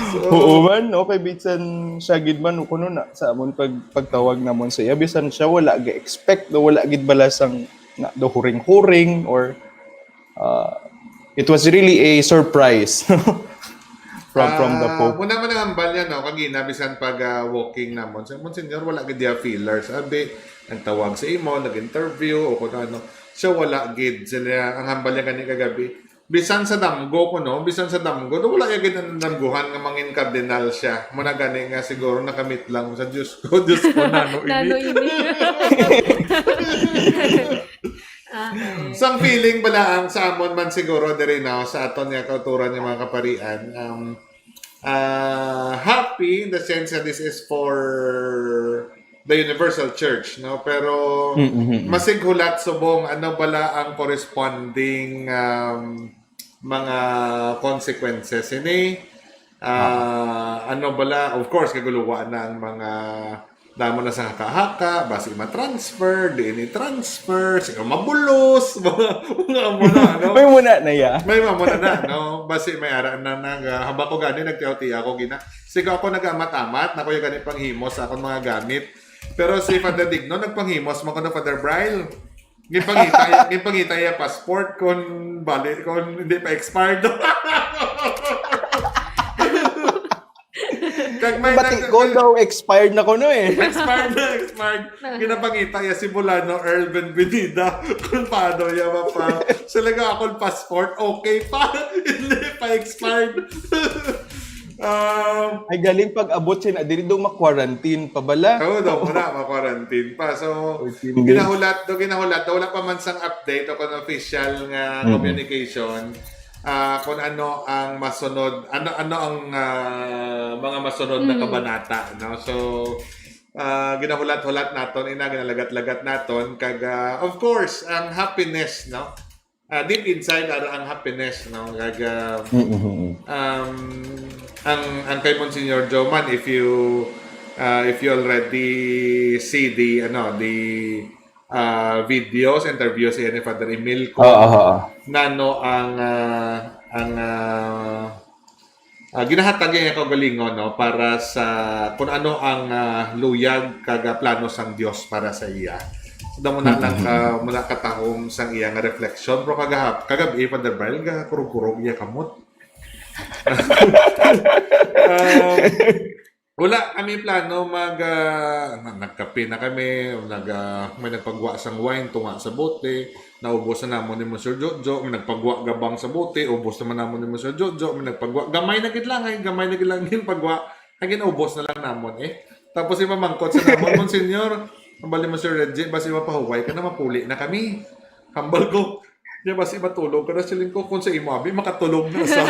So, Oo man, no? Kay bisan siya gid man, kuno na, sa amon pag-, pagtawag namon sa iya, bisan siya wala ga-expect, no? Wala gid bala sang, na, do huring-huring or, uh, it was really a surprise from, from the Ah, Pope. Muna man ang hambal niya, no? Kagina, bisan pag, ah, walking namon. Sa, "Monsignor, wala gid diya feelers." Abi, nagtawag sa imo, nag-interview, o kung ano. Siya wala gid. Sila, ang hambal niya gani kagabi, bisan sa damgo ko, no? Bisan sa damgo, do wala ya gid ang damguhan nga mangin kardinal siya. Muna gani nga siguro nakamit lang sa, "Diyos ko, Diyos ko, nano ini?" Nano ini? Ah, okay. Sang feeling bala ang sa amon man siguro diri, no, sa aton nga kauturan nga mga kaparian, um, ah, happy in the sense that this is for the universal church, no? Pero Mm, mm, mm. Masig hulat subong ano bala ang corresponding, um, mga consequences ini. Ah, ano bala, of course, kaguluwa na ang mga damo na sa haka-haka, basi ma-transfer, diin i-transfer, sino mabulos, mga, mga amo na, no? May muna na ya. May mamuna na, no? Basi may ara na nag, ah, haba ko gani, nagtiyaw-tiyaw ko gina. Sigo ako nag-amat-amat, na ko yung gani panghimos sa akong mga gamit. Pero si Father Digno, nagpanghimos man ko na, Father Brian. Gipangita, gipangita iya passport kung bali, kung hindi pa expired. Kag may Bati nag- ko daw, expired na ko, no, eh. Expired na, expired. Ginapangita iya si Bulano Earl Benvenida kung paano iya mapa-, sila nga akong passport, okay pa. Hindi pa expired. Um, Ay, galing pag abot siya na, dili daw ma-quarantine pa bala. Oo, daw muna, ma-quarantine pa. So, Fourteen days. Ginahulat, do ginahulat, do wala pa man sang update o kung official nga Mm-mm. communication, ah, kung ano ang masunod, ano, ano ang, ah, mga masunod na Mm. kabanata, no? So, ah, ginahulat-hulat naton, ina, ginalagat-lagat naton, kag, ah, of course, ang happiness, no? Ah, deep inside, ara ang happiness, no? Kag, ah, Mm-hmm. um, ang, ang kay Monsignor Joe man, if you, ah, if you already see the, ano, the, ah, videos, interviews ni Father Emil, kung Oo, oo. nano ang, ah, ang, ah, ah, ginahatag niya kaugalingon, no, para sa kung ano ang, ah, luyag kag, ah, plano sang Dios para sa iya. Daw mo na lang ka, mo na katahom sang iya nga reflection. Pero kagahap, kagabi, Father Brian, gakurog-kurog iya kamot. Um, wala kami plano mag, ah, na-, nagkape na kami, nag, ah, may nagpagwa sang wine, tunga sa bote, naubos na namon ni Monsieur Jojo, may nagpagwa gabang sa bote, ubos naman namon ni Monsieur Jojo, may nagpagwa, gamay na gid lang, ay, gamay na gid lang yung pagwa, ang ginaubos na lang namon, eh. Tapos ipamangkot sa namon, Monsignor, ang bali Monsieur Reggie, basi mapahuway ka na, mapuli na kami. Hambal ko, niya basi matulog ka na, siling ko, kung sa imo, abi, makatulog na sa.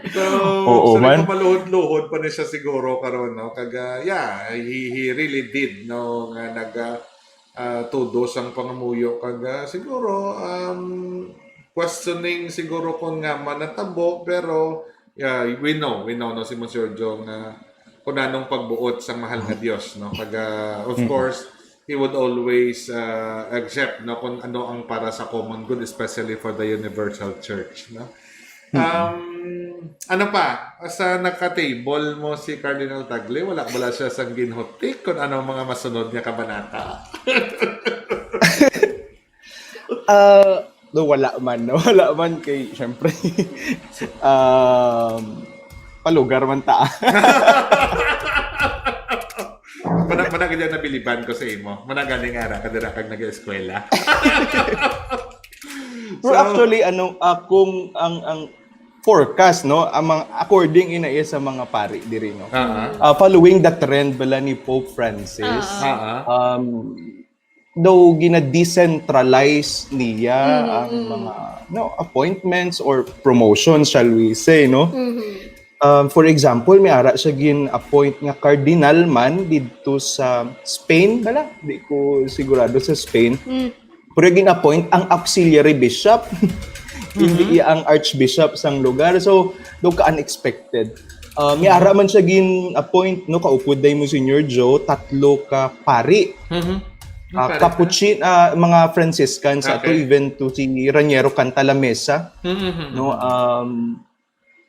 So, Oo, so, man. Maluhod-luhod pa ni siya siguro karon, no? Kag, ah, yeah, he, he really did, no? Nga nag, ah, ah, tudo sang pangamuyo. Kag, ah, siguro, um, questioning siguro kung nga manatabo, pero, yeah, we know, we know, no, si Monsignor Joe nga kung anong pagbuot sang mahal nga Dios, no? Kag, ah, of Mm. course, he would always, ah, accept, no, kung ano ang para sa common good, especially for the universal church, no? Um, ano pa? Sa naka-table mo si Cardinal Tagle, wala bala siya sang ginhutik kung anong mga masunod nga kabanata? Ah, no, wala man, no? Wala man kay, syempre, um, palugar man ta. Mana, mana gid ang nabiliban ko sa imo. Mana gani nga ara ka dira kag nag-eskwela. Pero actually, ano, akong, ang, ang forecast, no, ang mga, according ina iya sa mga pari diri, no, Ah, uh, following the trend bala ni Pope Francis, Ah. ah. um, daw gina-decentralize niya ang mga, no, appointments or promotions, shall we say, no? Um, for example, may ara siya gin-appoint nga cardinal man didto sa Spain, bala? Di ko sigurado sa Spain. Mm. Pero gin-appoint ang auxiliary bishop. Hindi iya ang archbishop sang lugar. So, daw ka unexpected. Uh, may ara man siya gin-appoint, no, kaupod day mo, Senior Joe, tatlo ka pari. Mhm. Ah, Pare, Capuchin, ah, mga Franciscans, ato Okay. even to si Raniero Cantalamessa, Mhm. no? Um,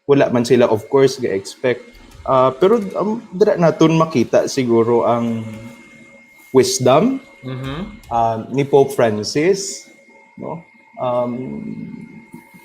wala man sila, of course, ga-expect. Ah, pero, um, dira naton makita siguro ang wisdom, Mhm. um, ni Pope Francis, no? Um,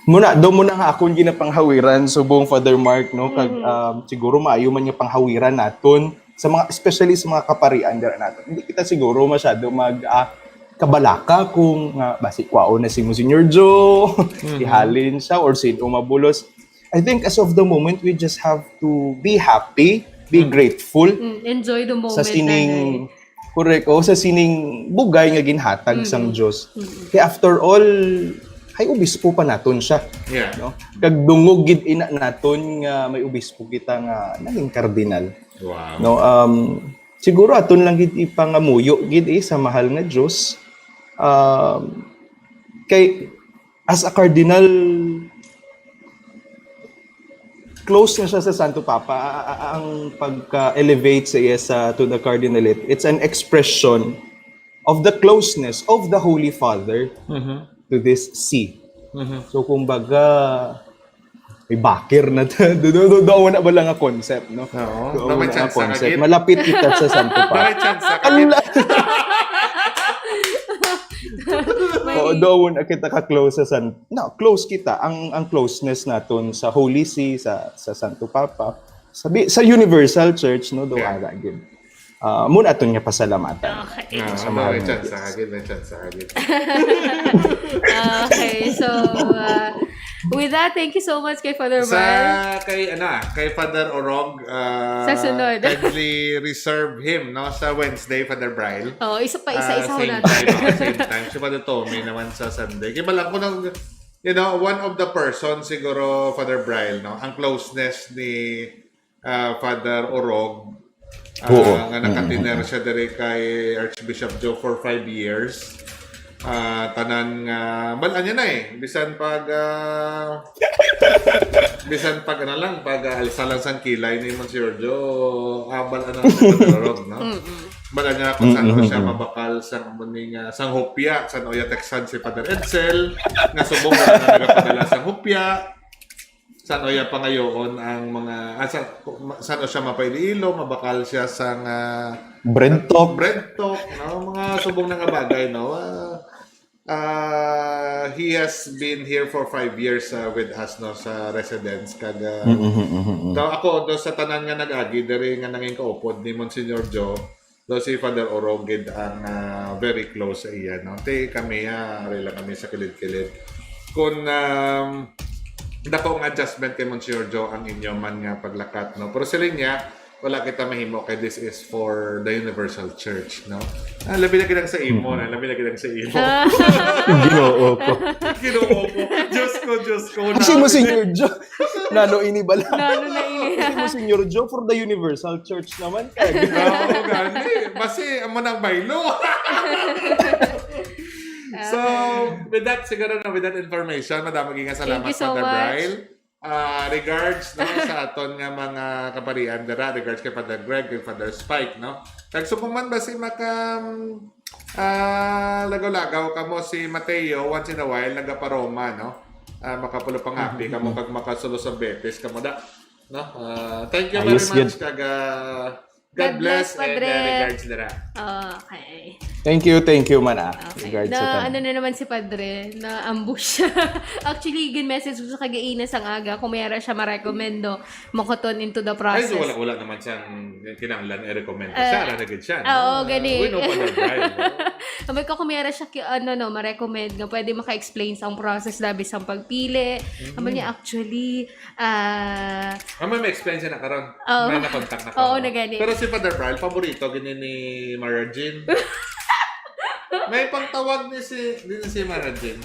muna, do muna nga akong ginapanghawiran subong, Father Mark, no? Kag, um, siguro maayo man nga panghawiran naton sa mga, especially sa mga kaparian dira naton. Hindi kita siguro masyado mag, ah, kabalaka kung, ah, basi kwaon na si Monsignor Joe, ihalin siya, or sino mabulos. I think as of the moment, we just have to be happy, be grateful Mm, enjoy the moment. sa sining, Nanay. Correct, o sa sining bugay nga ginhatag sang Dios. Kay after all, hay obispo pa naton siya. Yeah. No? Kag dungog gid ina naton nga may obispo kita nga naging kardinal. Wow. No, um, siguro aton lang gid ipangamuyo gid, eh, sa mahal nga Dios. Um, kay as a cardinal, close na siya sa Santo Papa. A-, a-, ang pagka-elevate sa iya sa, to the cardinalate, it's an expression of the closeness of the Holy Father Mhm. to this see. Mhm. So, kumbaga, may bakir na ta-, do, do, do, do, na ba lang nga concept, no? Oo. Do, Na may na chance nga concept. ka gid. Malapit kita sa Santo Papa. May chance ka gid. May- Oo, doon na kita ka-close sa San, no, close kita. Ang, ang closeness naton sa Holy See, sa, sa Santo Papa, sabi, sa Universal Church, no, do Yeah. ara gid. Ah, muna aton nga pasalamatan. Okay. Ah, Sa ano, mga may chance media. ka gid, may chance ka gid. Okay, so uh, with that, thank you so much kay Father Val. Sa kay ano, kay Father Orog, uh, Sa sunod. Kindly reserve him, no, sa Wednesday, Father Brian. Oh, isa pa, isa-isa Ah, ko same natin. Time, ah, same time. Si Father Tommy naman sa Sunday. Kaya lang ko nang, you know, one of the persons siguro, Father Brian, no, ang closeness ni ah, Father Orog, ah, Oo. nga nakatiner siya diri kay Archbishop Joe for five years. Ah, tanan nga, bal-an niya na eh. Bisan pag, ah, bisan pag ano lang, pag, ah, alsa lang sang kilay ni Monsignor Joe, ah, bal-an na si Father Orog, no? Bal-an niya kung saan siya mabakal sang, amo ni nga, sang hopya, sang iya textan si Father Edsel, nga subong na nagapadala sang hopya. San-o iya pangayoon ang mga, ah, sa, san-o siya mapa-Iloilo, mabakal siya sang, ah, Bread talk. Bread talk, no? Mga subong na nga bagay, no? Ah, ah, he has been here for five years, ah, with us, no, sa residence. Kag, ah, Mm-hmm, mm-hmm. Daw ako, do sa tanan nga nag-agi, diri nga nangin kaupod ni Monsignor Joe, do si Father Orogid ang, ah, very close sa iya, no? Ti kami, ah, ari lang kami sa kilid-kilid. Kung, um, dako nga adjustment kay Monsignor Joe ang inyo man nga paglakat, no? Pero siling niya, wala kita mahimo kay this is for the universal church, no? Ah, labi na gid ang sa imo, Mm-mm. na labi na gid ang sa imo. Ah. Ginoo ko. Ginoo ko. Diyos ko, Diyos ko. Ang si Monsignor Joe. Nano ini bala? Nano na ini? Ang si Monsignor Joe for the universal church naman. Oo, gani. Basi, amo nang baylo. So, with that, siguro na, with that information, madamo nga salamat, Thank you so Father much. Bryle. Ah, regards, no, sa aton nga mga kaparian dira, regards kay Father Greg, kay Father Spike, no. Kag subong man basi maka, um, ah, lagaw-lagaw kamo si Mateo, once in a while nagaparoma, no. Ah, makapulo pangapi kamo kag makasulo sa Betis kamo da, no. Ah, thank you very Ayos, much good. kag, ah, God God bless, bless and, Padre. ah, regards dira. Okay. Thank you, thank you, man, ah. Okay. Regards sa Na, tanan. Ano na naman si Padre? Na ambush. Actually, gin-message ko sa kagaina sang aga kung may ara siya ma-recommend, no? Mokoton into the Ay, process. So wala, wala naman siyang kinahanglan i-recommend. Ah, Siya, ara na gid siya, no? oo, Ah, gani. We know Father Bryle, no? Sabi ko, kung may ara siya, ki- ano, no, ma-recommend nga pwede maka-explain sa process, labi sang pagpili. Sabi niya, actually, ah, Ah, may, may explain siya na karon. Oo. May na-contact na Oo, karon. Na gani. Pero si Father Bryle, paborito gini ni Mara Jean. May pagtawag ni si, din si Mara Jean.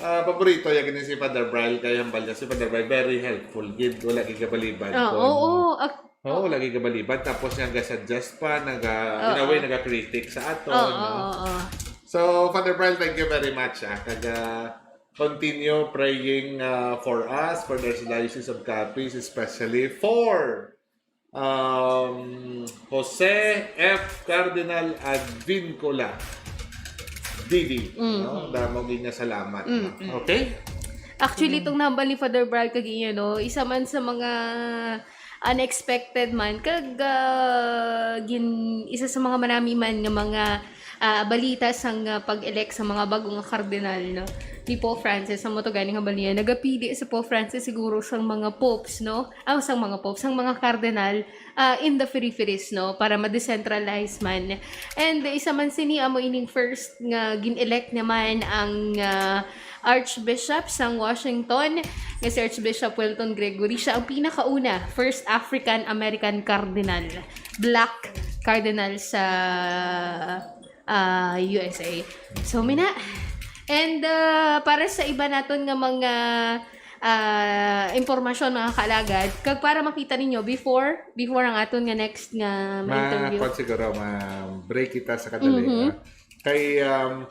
Ah, paborito ya gini si Father Bryle, kay hambal niya si Father Bryle, very helpful gid, wala gid kabalibad. Oo, Kung- oo. Ak- Oo, lagi kabalibad. Tapos niya nagasuggest pa, naga, in a Oo. way, naga-critic sa ato. Oo, No? oo, oo. So, Father Bryle, thank you very much. Ah. Kag, ah, continue praying, ah, for us, for the Archdiocese of Capiz, especially for, um, Jose F. Cardinal Advincula, D D. No? Damo gid nga salamat. No? Okay? Actually, itong nahambal ni Father Bryle kag inyo, no, isa man sa mga unexpected man kag, ah, gin, isa sa mga marami man nga mga, ah, balita sang, ah, pag-elect sa mga bago nga kardinal, no, ni Pope Francis. Amo to gani nga balita, nagapili si Pope Francis siguro sang mga popes, no, aw, sang mga popes, sang mga kardinal, ah, in the peripheries, no, para ma-decentralize man. And isa man sini, amo ining first nga gin-elect naman ang, ah, Archbishop sang Washington, nga si Archbishop Welton Gregory. Siya ang pinakauna, first African-American cardinal, black cardinal sa, ah, U S A. So, mina. And, ah, para sa iba naton nga mga, ah, impormasyon, mga kaalagad, kag para makita ninyo before, before ang aton nga next nga ma-interview. Ma-, kwan siguro, ma-break kita sa kadali. Mhm. Ah. Kay, um,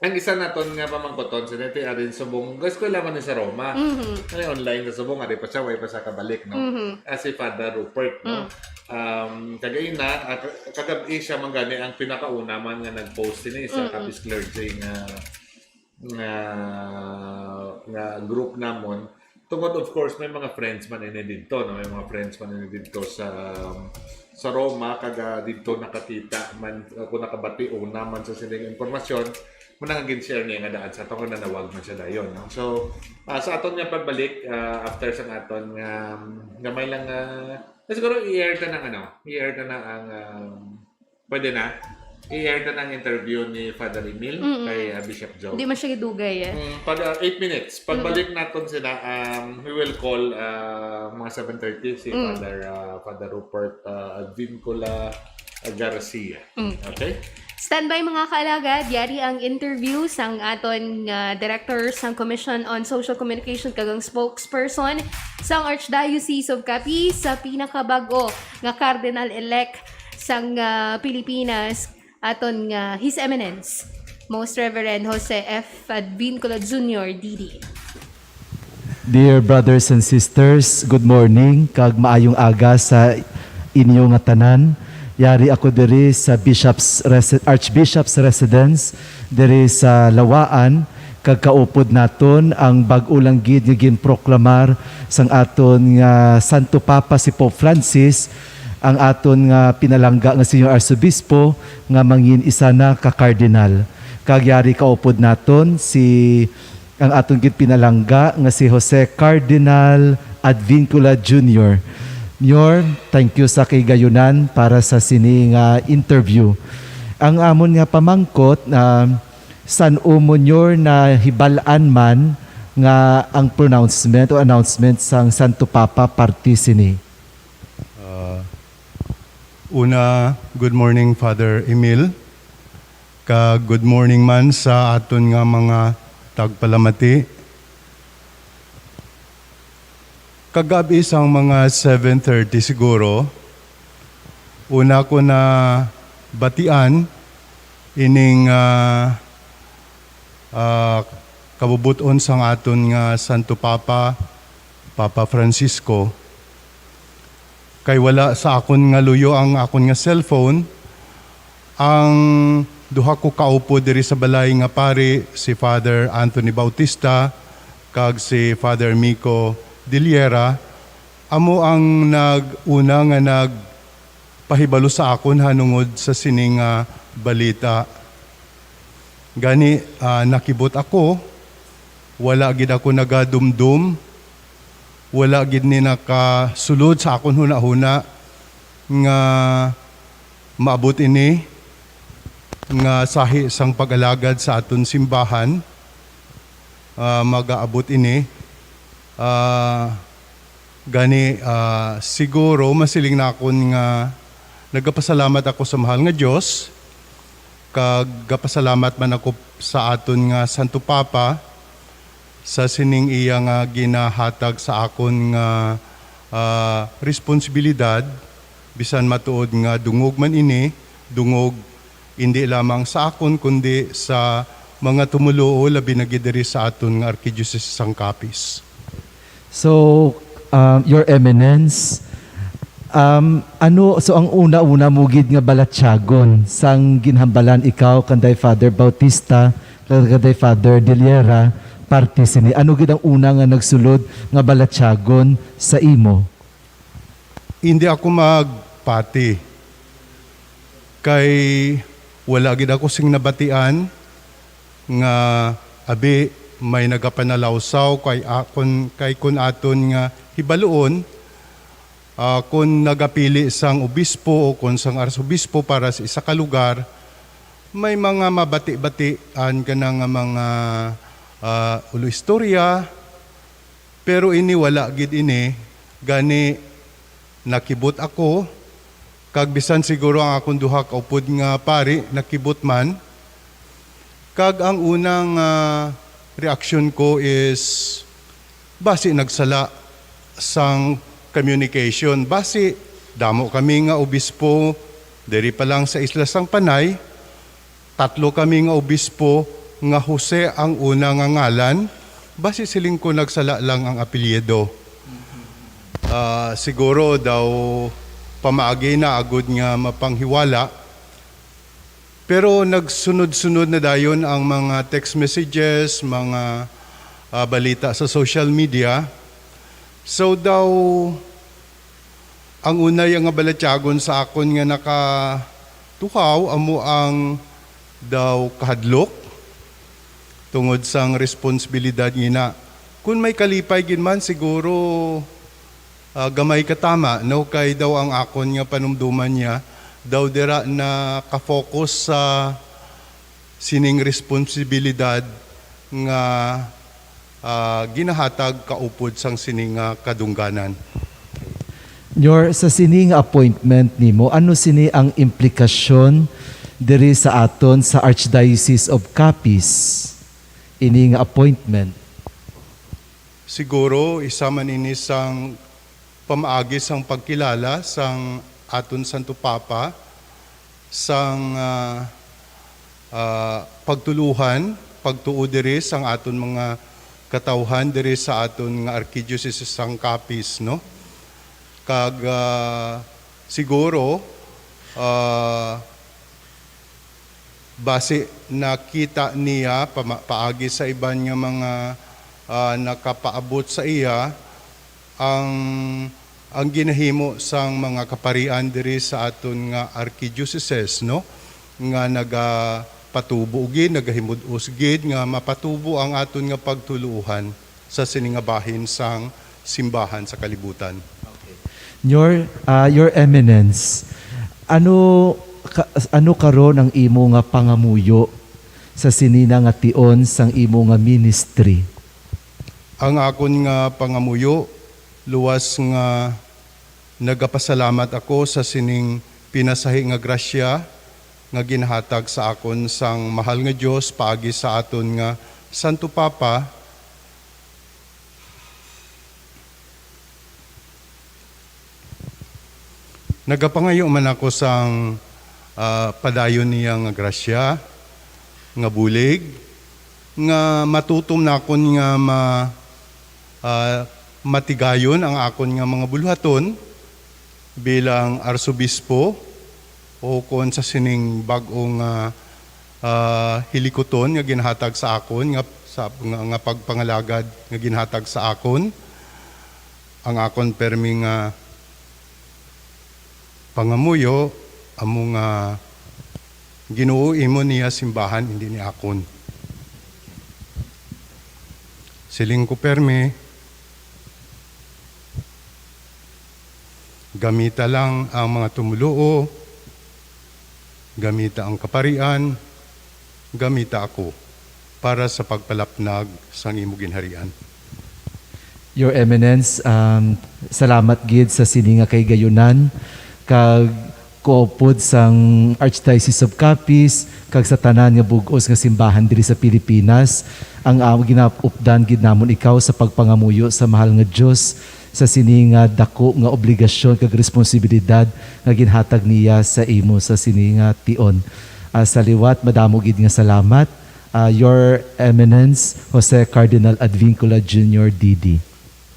ang isa naton nga pamangkoton, si Nete Arin Subong, eskwela man ni sa Roma. Mhm. Ano, online sa Subong, ari pa siya, way pa siya kabalik, no? Mhm. Ah, si Father Rupert, no? Um, kagaina, ah, ka-, kagab-i siya man gani ang pinakauna man nga nag-post sini sa Mm-mm. Capiz Clergy nga, nga, nga group namon. Tungod, of course, may mga friends man ini didto, no? May mga friends man ini didto sa, um, sa Roma, kag, ah, didto nakakita man, ako nakabati una man sa sining impormasyon, muna nga gin-share niya nga daan sa aton, nanawag man siya dayon, no? So, ah, sa aton nga pagbalik, ah, after sa aton nga, um, gamay lang, ah, eh, siguro i-air ta ng ano, i-air ta na ang, um, pwede na? I-air ta ng interview ni Father Emil Mm-mm. kay, ah, Bishop Joe. Di man siya gidugay, eh. Mm, pag, ah, eight minutes. Pagbalik naton sila, um, we will call, ah, mga seven thirty si Mm. Father, ah, Father Rupert, ah, Advincula, ah, Garcia. Mm. Okay? Standby, mga kaalagad, yari ang interview sang aton nga director sang Commission on Social Communication kag ang spokesperson sang Archdiocese of Capiz, sa pinakabag-o nga Cardinal-elect sang, ah, Pilipinas, aton nga His Eminence, Most Reverend Jose F. Advincula Junior, D D. Dear brothers and sisters, good morning kag maayong aga sa inyo nga tanan. Yari ako diri sa Bishop's Resi-, Archbishop's Residence diri sa Lawaan, Kag kaupod naton ang bag-o lang gid nga ginproklamar sang aton nga Santo Papa si Pope Francis, ang aton nga pinalangga nga Señor Arsobispo nga mangin isa na ka Kardinal. Kag yari kaupod naton si, ang aton gid pinalangga nga si Jose Cardinal Advincula Junior. Mayor, thank you sa kaigayonan para sa sini nga interview. Ang amon nga pamangkot, ah, san-o mo, Mayor, nahibal-an man nga ang pronouncement o announcement sang Santo Papa parte sini? Ah, una, good morning, Father Emil. Kag good morning man sa aton nga mga tagpalamati. Kagab-i sang mga seven thirty siguro, una ko na batian ining, ah, ah, kabubot-on sang aton nga Santo Papa, Papa Francisco. Kay wala sa akon nga luyo ang akon nga cellphone, ang duha ko kaupod diri sa balay nga pari, si Father Anthony Bautista kag si Father Miko Diliera, amo ang nag-una nga nagpahibalo sa akon hanungod sa sini nga balita. Gani, ah, nakibot ako, wala gid ako nagadumdom, wala gid ni nakasulod sa akon hunahuna nga maabot ini nga sahi sang pag-alagad sa aton simbahan, ah, magaabot ini. Ah, gani, ah, siguro masiling nakon nga nagapasalamat ako sa mahal nga Dios, kag gapasalamat man ako sa aton nga Santo Papa sa sining iya nga ginahatag sa akon nga, ah, responsibilidad, bisan matuod nga dungog man ini, dungog indi lamang sa akon, kundi sa mga tumoluo, labi na gid diri sa aton nga Arkidiocese sang Capiz. So, um, Your Eminence, um, ano, so ang una-una mo gid nga balatyagon sang ginhambalan ikaw kanday Father Bautista, kanday Father Deliera, parte sini? Ano gid ang una nga nagsulod nga balatyagon sa imo? Hindi ako magpati. Kay wala gid ako sing nabatian nga, abi, may nagapanalawsaw kay akon, kay kun aton nga hibaluon, ah, kun nagapili sang obispo o kun sang arsobispo para sa isa ka lugar, may mga mabati-batian ka na nga mga, ah, ulo istorya, pero ini wala gid ini, gani nakibot ako, kag bisan siguro ang akon duha ka upod nga pari nakibot man. Kag ang unang, ah, reaksyon ko is, basi nagsala sang communication. Basi damo kami nga obispo diri pa lang sa Isla sang Panay, tatlo kami nga obispo nga Jose ang una nga ngalan, basi siling ko nagsala lang ang apelyido. Ah, siguro daw pamaagi na agud nga mapanghiwala. Pero nagsunod-sunod na dayon ang mga text messages, mga, ah, balita sa social media. So daw, ang unay nga balatyagon sa akon nga nakatuhaw amo ang daw kahadlok tungod sang responsibilidad ngina. Kun may kalipay gid man, siguro, ah, gamay katama, no? Kay daw ang akon nga panumduman niya, daw dira nakafocus sa sining responsibilidad nga, ah, ginahatag kaupod sang sini nga kadungganan. Mayor, sa sini nga appointment nimo, ano sini ang implikasyon diri sa aton sa Archdiocese of Capiz? Ini nga appointment. Siguro, isa man ini sang pamaagi sang pagkilala sang aton Santo Papa, sang, ah, ah, pagtuluhan, pagtuo diri sang aton mga katawhan diri sa aton nga Arkidiocese sang Capiz, no? Kag, ah, siguro, ah, Basi nakita niya pama-, paagi sa iban nga mga, ah, nakapaabot sa iya ang, ang ginahimo sang mga kaparian diri sa aton nga archdiocese, no? Nga nagapatubo gid, nagahimud-os gid nga mapatubo ang aton nga pagtuluohan sa sini nga bahin sang simbahan sa kalibutan. Okay. Your, ah, Your Eminence, ano ka-, ano karon ang imo nga pangamuyo sa sini na nga tion sang imo nga ministry? Ang akon nga pangamuyo, luwas nga nagapasalamat ako sa sining pinasahi nga grasya nga ginhatag sa akon sang mahal nga Dios paagi sa aton nga Santo Papa. Nagapangayo man ako sang, ah, padayon niya nga grasya, nga bulig, nga matutom nakon nga ma-, ah, matigayon ang akon nga mga buluhaton bilang arsobispo, o kon sa sining bag-o nga, ah, hilikuton nga ginhatag sa akon nga, sa, nga, nga pagpangalagad nga ginhatag sa akon. Ang akon permi nga pangamuyo amo nga, Ginoo, imo niya simbahan, indi ni akon. Siling ko permi, gamita lang ang mga tumoluo, gamita ang kaparian, gamita ako para sa pagpalapnag sang imo ginharian. Your Eminence, um, salamat gid sa sini nga kahigayonan kag kuupod sang Archdiocese of Capiz kag sa tanan nga bug-os nga simbahan diri sa Pilipinas. Ang, ah, ginaupdan gid namon ikaw sa pagpangamuyo sa mahal nga Dios sa sini nga dako nga obligasyon kag responsibilidad nga ginhatag niya sa imo sa sini nga tion. Ah, sa liwat, madamo gid nga salamat. Ah, Your Eminence, Jose Cardinal Advincula Junior, D D.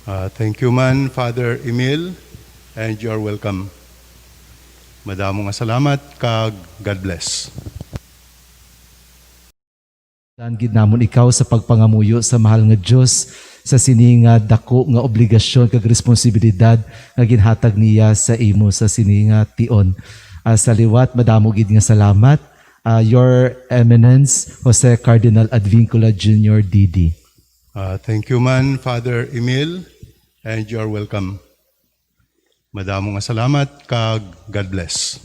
Ah, thank you man, Father Emil, and you are welcome. Madamo nga salamat, kag God bless. Dan gid namon ikaw sa pagpangamuyo sa mahal nga Dios sa sini nga dako nga obligasyon kag responsibilidad nga ginhatag niya sa imo sa sini nga tion. Ah, sa liwat, madamo gid nga salamat. Ah, Your Eminence, Jose Cardinal Advincula Junior, D D. Ah, thank you man, Father Emil, and you are welcome. Madamo nga salamat, kag God bless.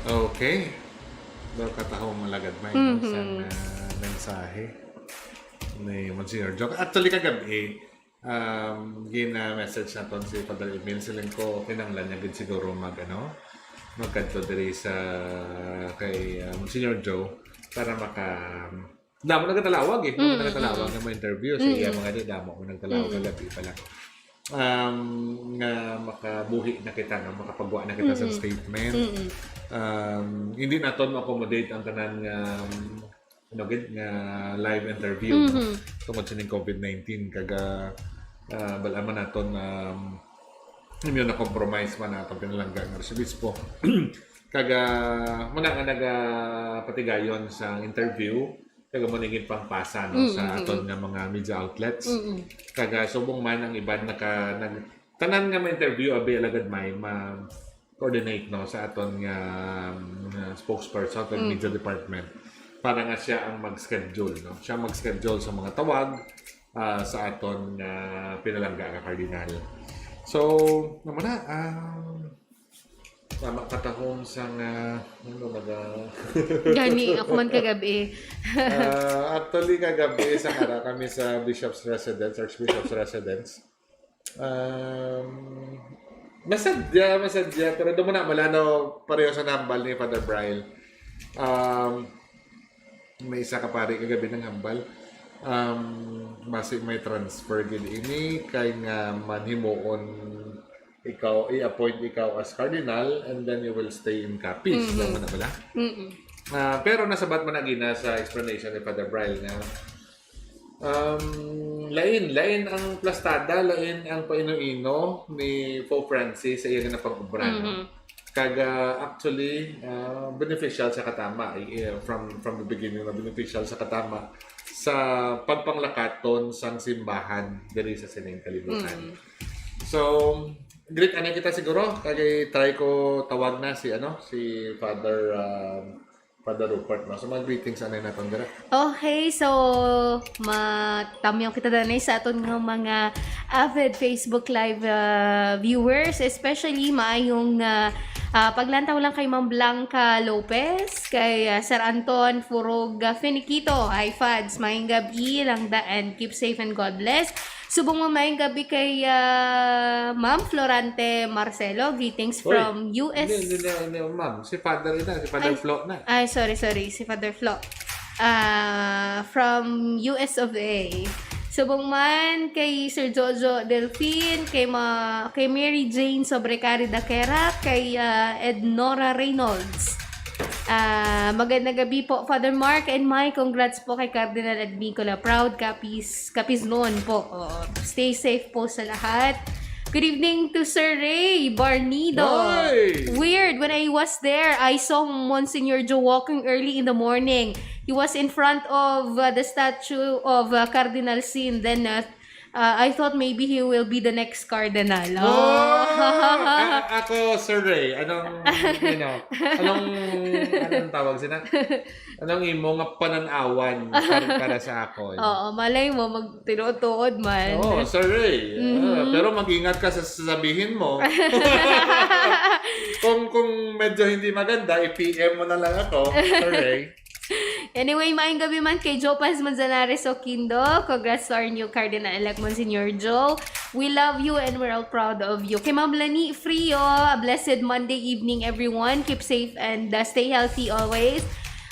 Okay. Daw katahom, Alagad May, no? Mm-hmm. Sang, ah, mensahe ni Monsignor Joe. Actually, kagab-i, um, gina-message naton si Father Emil. Siling ko, kinahanglan niya gid siguro mag, ano, magkadto diri sa kay, ah, Monsignor Joe para maka-, damo nagkatalawag eh. Damo Mm, nagkatalawag mm. nga mo-interview sa iya Mm. mga di, damo mo nagtalawag Mm. kagab-i pa lang. Um, nga makabuhi na kita, nga makapagwa na kita sa Mm. statement. Mm. Um, hindi naton ma-accommodate ang tanan nga, um, ano gid, nga live interview, no? Mhm. Tungod sining covid nineteen, kaga, ah, bal-an man naton, um, immune na compromise man ang aton pinalangga nga arsobispo. Kaga, muna nga nagapatigayon sa interview, kaga mo naging pangpasa, no, sa Mm, aton mm. nga mga media outlets. Mm. Kaga, subong man ang iban naka-, nag-, tanan nga ma-interview, abi, Alagad May, ma-coordinate, no, sa aton nga, um, nga spokesperson, aton Mm. media department. Para nga siya ang mag-schedule, no? Siya ang mag-schedule sa mga tawag, ah, sa aton nga pinalangga nga kardinal. So, naman na, um, tama, katahom sa nga, ano, naga- Gani, ako man kagabi. Ah, actually, kagabi, sa ara kami sa Bishop's Residence, Archbishop's Residence. Um, masadya, masadya, pero doon mo na, malano, pareho sa nambal ni Father Brian. Um, may isa ka pari kagabi nang hambal. Um, basi may transfer gid ini kay nga manhimuon ikaw, i-appoint ikaw as cardinal and then you will stay in Capiz. Mhm. Tama na bala? Mm-mm. Ah, pero nasabat man na gina sa explanation ni Father Brian nga, um, lain, lain ang plastada, lain ang paino-ino ni Pope Francis sa iya nga pag-obra, no? Mhm. Kag, ah, actually, ah, beneficial sa katama. Eh, from, from the beginning na beneficial sa katama sa pagpanglakaton sang simbahan diri sa sining kalibutan. Mm. So, greet anay kita siguro. Kag try ko tawag na si, ano, si Father, ah, Father Rupert, no? So, mag-greetings anay naton dira. Okay, so matamyaw kita danay sa aton nga mga avid Facebook Live, ah, viewers, especially maayong, ah, ah, paglantaw lang kay Ma'am Blanca Lopez, kay, ah, Sir Anton Furog, ah, Finiquito. Hi, Fads. Maayong gabi lang da, and keep safe and God bless. Subong mo, maayong gabi kay, ah, Ma'am Florante Marcelo. Greetings Uy, from U S. Hindi, hindi na, hindi, ma'am. Si Father na, si Father Ay, Flo na. Ay, sorry, sorry. Si Father Flo. Ah, from U S of A. Subong man kay Sir Jojo Delfin, kay ma-, kay Mary Jane Sobrecari Daquera, kay, ah, Ednora Reynolds. Ah, magandang gabi po, Father Mark and Mike. Congrats po kay Cardinal Advincula. Proud Capiz, Capiznon po. Oo. Stay safe po sa lahat. Good evening to Sir Ray Barnido. Hi! Weird, when I was there, I saw Monsignor Joe walking early in the morning. He was in front of, uh, the statue of, uh, Cardinal Sin. Then, uh, uh, I thought maybe he will be the next cardinal. Oh! Oh! A-, ako, Sir Ray, anong, you know, anong, anong tawag sina? Anong imo nga pananawan para, para sa akon? Oo, malay mo, magtinuod-tuod man. Oo, Sir Ray. Ah, Mhm. Pero mag-ingat ka sa sasabihin mo. Kung, kung medyo hindi maganda, i-P M mo na lang ako, Sir Ray. Anyway, maayong gabi man kay Joe Paz Manzanares Oquindo. Congrats to our new Cardinal-elect, Monsignor Joe. We love you and we're all proud of you. Kay Ma'am Lani Frio, a blessed Monday evening, everyone. Keep safe and, uh, stay healthy always.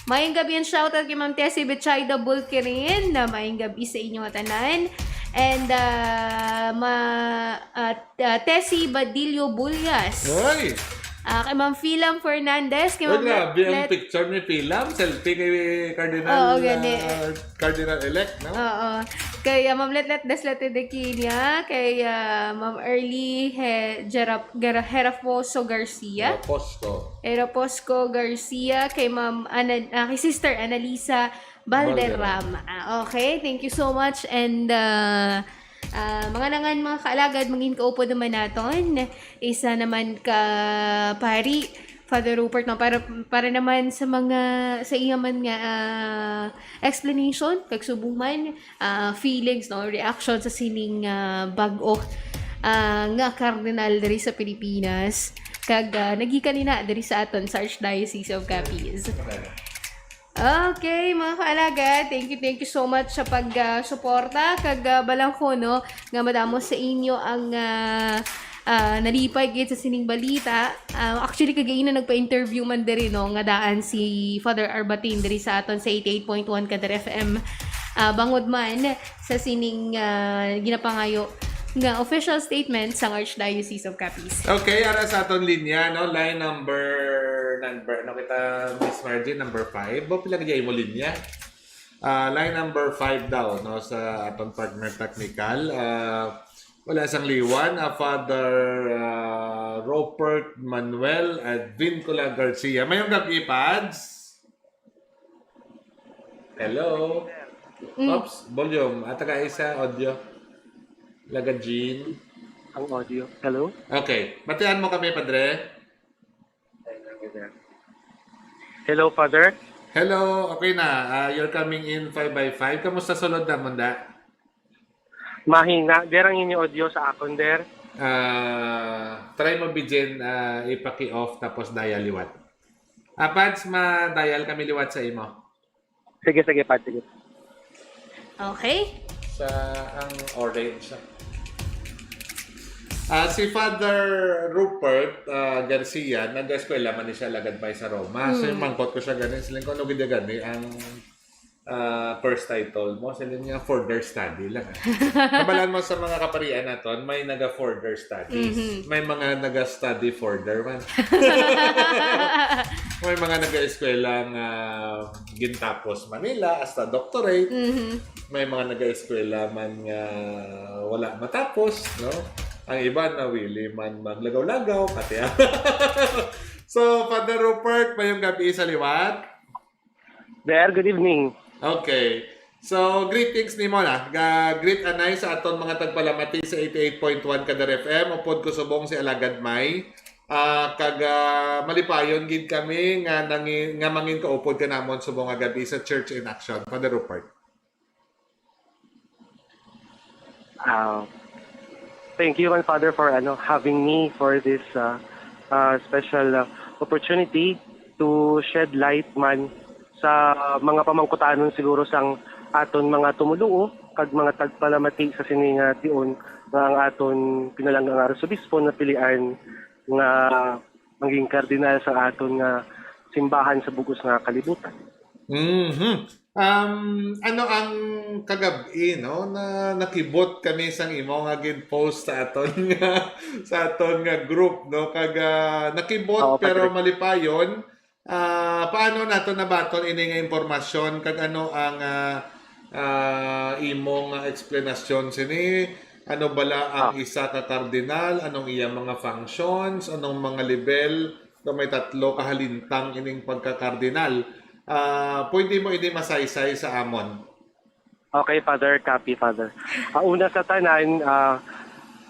Maayong gabi and shoutout kay Ma'am Tessie Betsaida Bulkirin. Na maayong gabi sa inyo tanan. And, uh, ma-, uh, uh, Tessie Badillo Bullas. Hoy! Ah, kay Ma'am Filam Fernandez, kay Uy, Ma'am grabe ang Let-, picture ni Filam. Selfie kay Cardinal, Oo, gani. Ah, Cardinal-elect, no? Oo. Kay, ah, Ma'am Letlet Deslete de Quina, kay, ah, Ma'am Early He-, Jera-, Gera-, Heraposo Garcia. Heraposco. Heraposco Garcia, kay Ma'am Ana-, ah, kay Sister Annalisa Valderrama. Valderrama. Ah, okay, thank you so much. And, ah, ah, mga nangan, mga kaalagad, mangin kaupod naman naton. Isa naman ka pari, Father Rupert, no, para, para naman sa mga, sa iya man nga, ah, explanation, kag subong man, ah, feelings, no, reaction sa sining, ah, bag-o, ah, nga cardinal diri sa Pilipinas, kag, ah, nagikan ina diri sa aton sa Archdiocese of Capiz. Okay, mga kaalagad, thank you, thank you so much sa pag, ah, suporta, kag, ah, balang ko, no, nga madamo sa inyo ang, ah, ah, nalipay gid sa sining balita. Ah, actually, kagaina nagpa-interview man diri, no, nga daan si Father Arbatin diri sa aton sa eighty-eight point one Kadar F M. Ah, bangod man sa sining, ah, ginapangayo nga official statement sang Archdiocese of Capiz. Okay, ara sa aton linya, no? Line number, number, ano kita, Miss Margie, number five. Ba, pila gid mo linya? Ah, line number five daw, no, sa aton partner technical. Ah, wala sang liwan, ah, Father, ah, Robert Manuel Advincula Garcia. Mayong gabi, Pads. Hello? Mm. Oops, volume. Ata ka isa, audio. Laga Jean. Ang audio. Hello? Okay. Batian mo kami, Padre? Hello, Father. Hello, okay na. Ah, you're coming in five by five. Kamusta sulod na, munda? Mahina. Der ang inyo audio sa akon, der. Ah, try mo, Bijin, ah, ipaki-off tapos dial liwat. Ah, Pads, ma-dial kami liwat sa imo. Sige, sige, Pad, sige. Okay. Sa ang orange. Ah, si Father Rupert, ah, Garcia, nag-eskwela man ni siya lagad may sa Roma. So, Mm. mangkot ko siya gani, siling ko, ano gid gani ang ah, course title mo, sila niya further study lang. Kabalan mo sa mga kaparian naton, may naga further studies. Mhm. May mga naga study further man. May mga naga-eskwela nga gintapos Manila hasta doctorate. Mhm. May mga naga-eskwela man nga wala matapos, no? Ang iba nawili man maglagaw-lagaw, pati ako. So, Father Rupert, mayong gabi sa liwat. There, good evening. Okay. So, greetings nimo na. Ga greet anay sa aton mga tagpalamati sa eighty-eight point one Kadar F M. Upod ko subong si Alagad May. Ah, kag ah, malipayon gid kami nga nangi, nga mangin kaupod ka namon subong nga gabi sa Church in Action. Father Rupert. Uh, thank you man, Father, for ano, having me for this uh, uh, special uh, opportunity to shed light man sa mga pamangkutanon siguro sang aton mga tumuluo kag mga tagpalamati sa sini nga tion nga ang aton pinalangga nga Arsobispo napilian nga maging kardinal sa aton nga simbahan sa bugos nga kalibutan. Mhm. Um, ano ang kagab-i, no, na nakibot kami sang imo nga gin-post sa aton nga, sa aton nga group, no, kag ah, nakibot Oo, pero Patrick. Malipayon. Ah, paano nato nabaton ini nga impormasyon kag ano ang ah, ah, imo nga eksplanasyon sini? Ano bala ang Ah. isa ka kardinal? Anong iya mga functions? Anong mga level? Do may tatlo ka halintang ining pagkakardinal. Ah, pwede mo ini masaysay sa amon? Okay, Father. Copy, Father. Ah, una sa tanan, ah,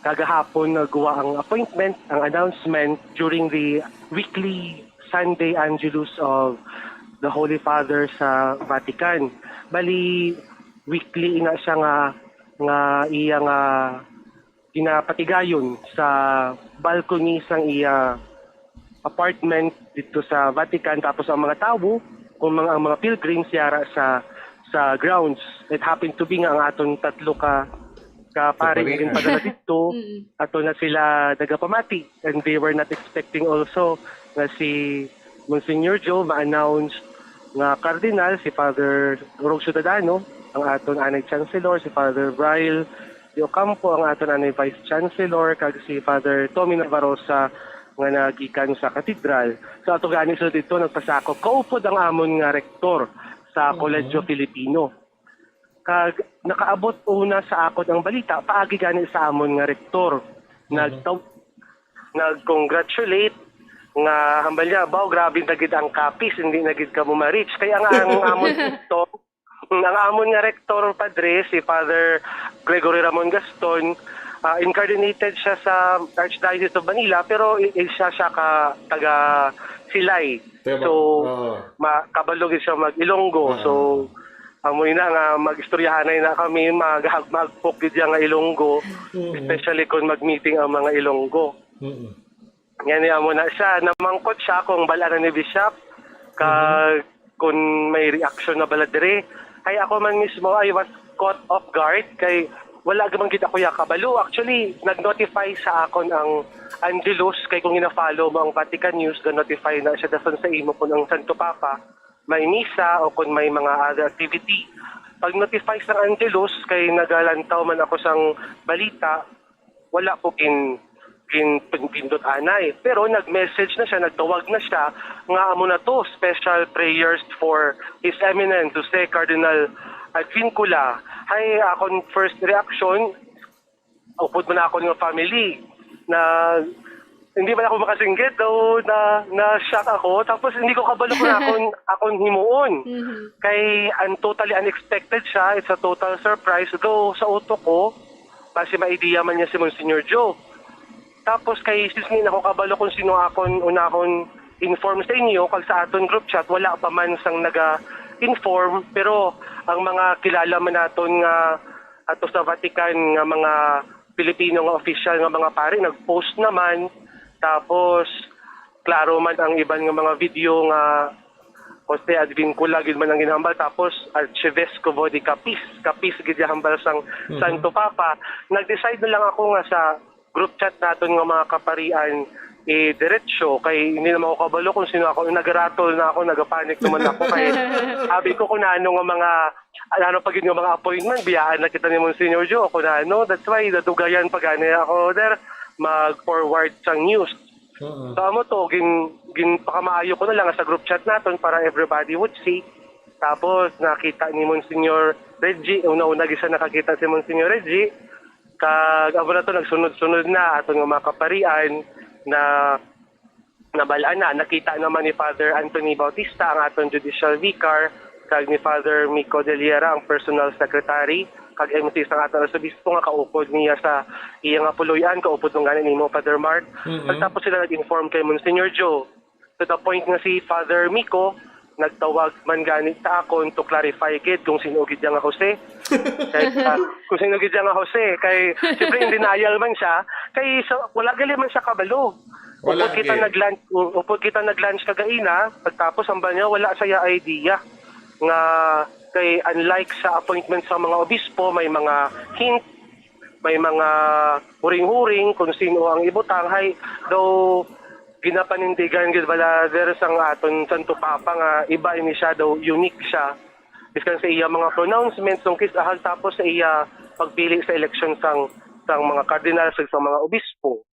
kagahapon nagwa ang appointment, ang announcement during the weekly Sunday Angelus of the Holy Father sa Vatican. Bali, weekly ina siya nga, nga iya nga ginapatigayon sa balcony sang iya apartment dito sa Vatican, tapos ang mga tawo, kung mga, ang mga pilgrims, yara sa sa grounds. It happened to be nga ang aton tatlo ka ka pare nga ginpadala dito, Mm. ato na sila nagapamati, and they were not expecting also nga si Monsignor Joe ma-announce nga cardinal, si Father Rog Ciudadano, ang aton anay chancellor, si Father Brian de Ocampo, ang aton anay vice chancellor, kag si Father Tommy Navarrosa nga nagikan sa katedral. So ato gani sila dito nagpasakop. Kaupod ang amon nga rektor sa Mhm. Colegio Filipino. Kag nakaabot una sa akon ang balita paagi gani sa amon nga rektor. Mhm. Nagtaw nag-congratulate nga hambal niya, "Baw, grabe na gid ang kapis, hindi na gid kamo ma-reach." Kay ang, ang amon rektor, ang amon nga rektor, Padre, si Father Gregory Ramon Gaston, ah, incarcerated siya sa Archdiocese of Manila, pero i- isa siya ka taga Silay. Taga So, Oo. ma- kabalo gid siya mag-Ilonggo. Oo. So, amoy na nga mag-istoryahanay na kami, mag magpok gid siya nga Ilonggo, Mm. especially kung mag-meeting ang mga Ilonggo. Mm. Ngani amo na siya, namangkot siya kung bal-an na ni Bishop, kag Mhm. kung may reaction na bala diri. Kay ako man mismo, I was caught off guard, kay wala gyud man gid ako ya kabalo. Actually, nag-notify sa akon ang Angelus, kay kung gina-follow mo ang Vatican News, ga-notify na siya dason sa imo kung ang Santo Papa may misa o kung may mga other activity. Pag-notify sa Angelus, kay nagalantaw man ako sang balita, wala ko gin gin pindot anay. Pero nag-message na siya, nagtawag na siya nga amo na to, special prayers for His Eminence Jose Cardinal Advincula. Hay, akon first reaction, upod man akon nga family, na hindi man ako makasinggit, daw na na-shock ako. Tapos hindi ko kabalo kung akon akon himuon. Mhm. Kay ang totally unexpected siya, it's a total surprise. Though sa utok ko, basi ma-idea man niya si Monsignor Joe. Tapos kay since hindi na ko kabalo kung sino akon unahon inform sa inyo, kag sa aton group chat, wala pa man sang naga-inform, pero ang mga kilala man naton nga ato sa Vatican nga mga Pilipino nga official nga mga pari nag-post naman. Tapos klaro man ang iban nga mga video nga Jose Advincula gid man ang ginhambal, tapos Archivescovo de Capiz, Capiz gid ang hambal sang Mhm. Santo Papa. Nag-decide na lang ako nga sa group chat naton nga mga kaparian, i-diretso kay hindi naman ako kabalo kung sino ako. Nagaratol na ako, nagapanic naman ako kay sabi ko kung ano nga mga ano pa gid nga mga appointment, biyaan na kita ni Monsignor Joe, kung ano. That's why nadugayan pa gani ako, there, mag-forward sang news. Oo. So, amo to, gin, ginpakamaayo ko na lang sa group chat naton para everybody would see. Tapos, nakita ni Monsignor Reggie, una-una gid siya nakakita si Monsignor Reggie. Kag amo na to, nagsunod-sunod na aton nga mga kaparian na nabal-an na. Nakita naman ni Father Anthony Bautista, ang aton judicial vicar, kag ni Father Mico de Liera, ang personal secretary kag M C sang aton arsobispo, nga kaupod niya sa iya nga puloy-an, kaupod man gani nimo, Father Mark. Mhm. Pagtapos sila nag-inform kay Monsignor Joe, to the point nga si Father Mico nagtawag man gani sa akon to clarify gid kung sino gid nga Jose. Kay, ah, kung sino gid nga Jose, kay siyempre in denial man siya, kay sa, wala gali man siya kabalo. Wala Upod kita gid. nag-lunch, upod kita nag-lunch kagaina, pagtapos ang niya wala siya idea nga kay unlike sa appointment sa mga obispo, may mga hint, may mga huring-huring kung sino ang ibutang. Hay, daw ginapanindigan gid bala there sang aton Santo Papa nga iba ini siya, daw unique siya. Biskan sa iya mga pronouncements, sungkis ahag tapos sa iya pagpili sa eleksyon sang, sang mga kardinal, sa, sa mga obispo.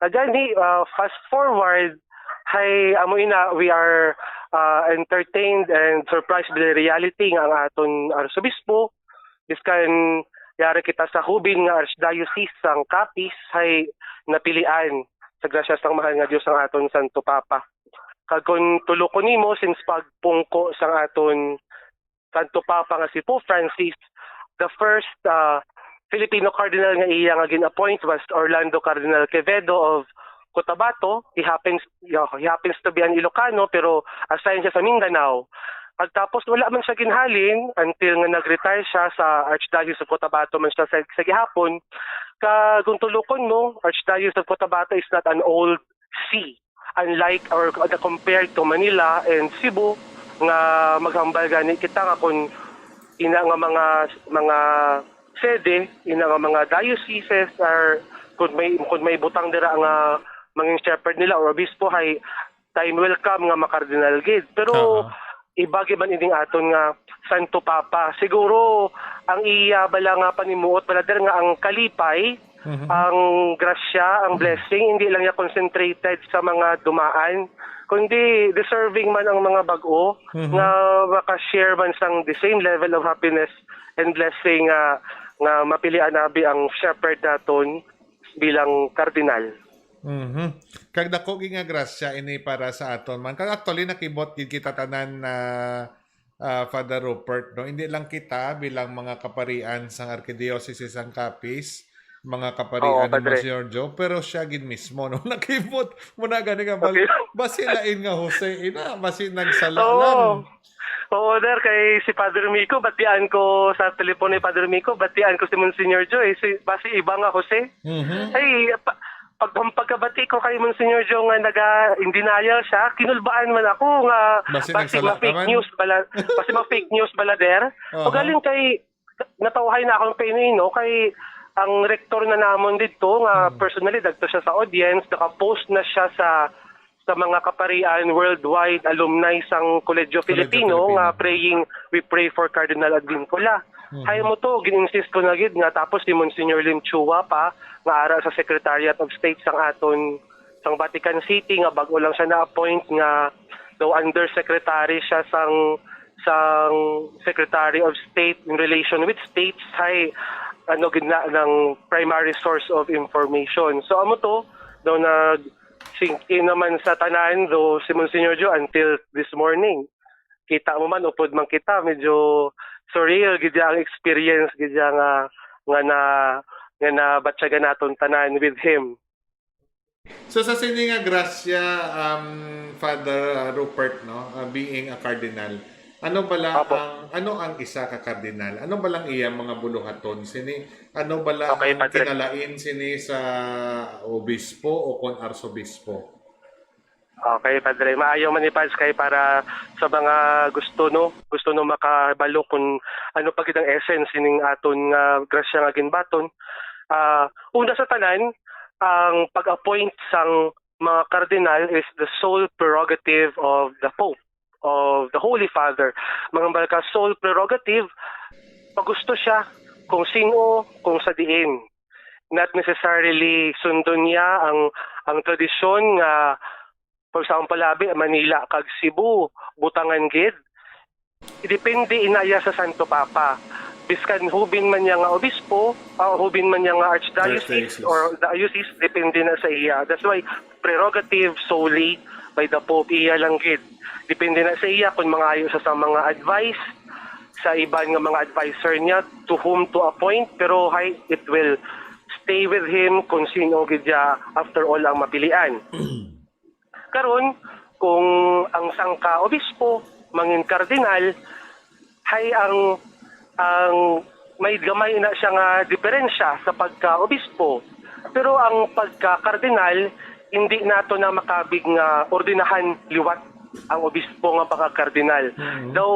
Gani, ah, fast forward, hay, amo ina, we are ah, entertained and surprised by the reality nga ang aton arsobispo, biskan yari kita sa hubin nga archdiocese sang Capiz, hay napilian sa grasya sang mahal nga Dios ang aton Santo Papa. Kag kung tulokon nimo, since pagpungko sang aton Santo Papa nga si Pope Francis, the first ah, Filipino cardinal nga iya nga gin-appoint was Orlando Cardinal Quevedo of Cotabato. He happens, yeah, he happens to be an Ilocano, pero assigned siya sa Mindanao. Pagtapos, wala man siya ginhalin until nga nag-retire siya sa Archdiocese of Cotabato man siya sa, sa gihapon. Kag kung tulokon mo, Archdiocese of Cotabato is not an old see, unlike or compared to Manila and Cebu, nga maghambal gani kita nga kung ina nga mga, mga sede, ina nga mga dioceses, or kung may, kung may butang dira nga mangin shepherd nila or obispo, hay time will come nga makardinal gid. Pero Oo. Iba gid man ining aton nga Santo Papa. Siguro ang iya bala nga panimuot bala, der, nga ang kalipay, Mhm. ang grasya, ang blessing, hindi lang niya concentrated sa mga dumaan, kundi deserving man ang mga bag-o Mhm. nga maka-share man sang the same level of happiness and blessing nga, nga mapilian abi ang shepherd naton bilang kardinal. Mhm. Kag dako gid nga grasya ini para sa aton man. Kag actually, nakibot gid kita tanan na, ah, Father Rupert, no? Hindi lang kita bilang mga kaparian sang Arkidiocese sang Capiz, mga kaparian Oo, ni Padre. Monsignor Joe, pero siya gid mismo, no? Nakibot mo na gani nga bal-, Okay. basi lain nga Jose, ina, basi nagsala Oo. lang. Oo, der, kay si Padre Mico, batian ko sa telepono ni Padre Mico, batian ko si Monsignor Joe, eh, si, basi iba nga Jose. Mhm. Ay, pa, pag, pagkabati ko kay Monsignor Joe nga naga in denial siya, kinulbaan man ako nga Basi basi nagsala ka ma-fake man? news bala, basi ma-fake news bala, der. Aha. Pagaling kay natawhay na akong painino kay ang rektor na namon didto nga Hmm. personally dagto siya sa audience, naka-post na siya sa sa mga kaparian worldwide, alumni sang Colegio Colegio Filipino Filipino. Nga praying, we pray for Cardinal Advincula. Mhm. Hay mo to, gin-insist ko na gid nga, tapos si Monsignor Lim Chua pa nga ara sa Secretariat of State sang aton sang Vatican City nga bag-o lang siya na-appoint nga daw undersecretary siya sang sang Secretary of State in relation with states, hay ano gid na ng primary source of information. So amo to, daw nag sink in naman sa tanan, though si Monsignor Joe until this morning. Kita mo man, upod man kita, medyo surreal gid ang experience gid nga nga na nga nabatyagan naton tanan with him. So sa sini nga grasya, um, Father, uh, Rupert, no, uh, being a cardinal, ano bala Apo. ang ano ang isa ka kardinal? Ano balang iya mga buluhaton sini? Ano bala Okay, ang Padre. kinalain sini sa obispo o kon arsobispo? Okay, Padre. Maayo man ni Pads kay para sa mga gusto, no, gusto no makabalo kung ano pa gid ang essence sining aton nga grasya nga ginbaton. Ah, una sa tanan, ang pag-appoint sang mga kardinal is the sole prerogative of the Pope, of the Holy Father. Mga balaka, sole prerogative, pagusto siya kung sino, kung sa diin. Not necessarily sundon niya ang, ang tradisyon nga, for example, abi, Manila kag Cebu, butangan gid. Depende inaya sa Santo Papa. Biskan hubin man niya nga obispo, ah, hubin man niya nga archdiocese Archdiocese. or diocese, depende na sa iya. That's why prerogative solely by the Pope, iya lang gid. Depende na sa iya kung mangayo sa, sa mga advice sa iban nga mga advisor niya to whom to appoint, pero hay, it will stay with him kung sino gid siya after all ang mapilian. Karon, kung ang sangka obispo mangin kardinal, hay ang, ang may gamay na siya nga diferensya sa pagka-obispo. Pero ang pagka-kardinal, hindi nato na makabig nga ordinahan liwat ang obispo nga pagka-kardinal. Mhm. Daw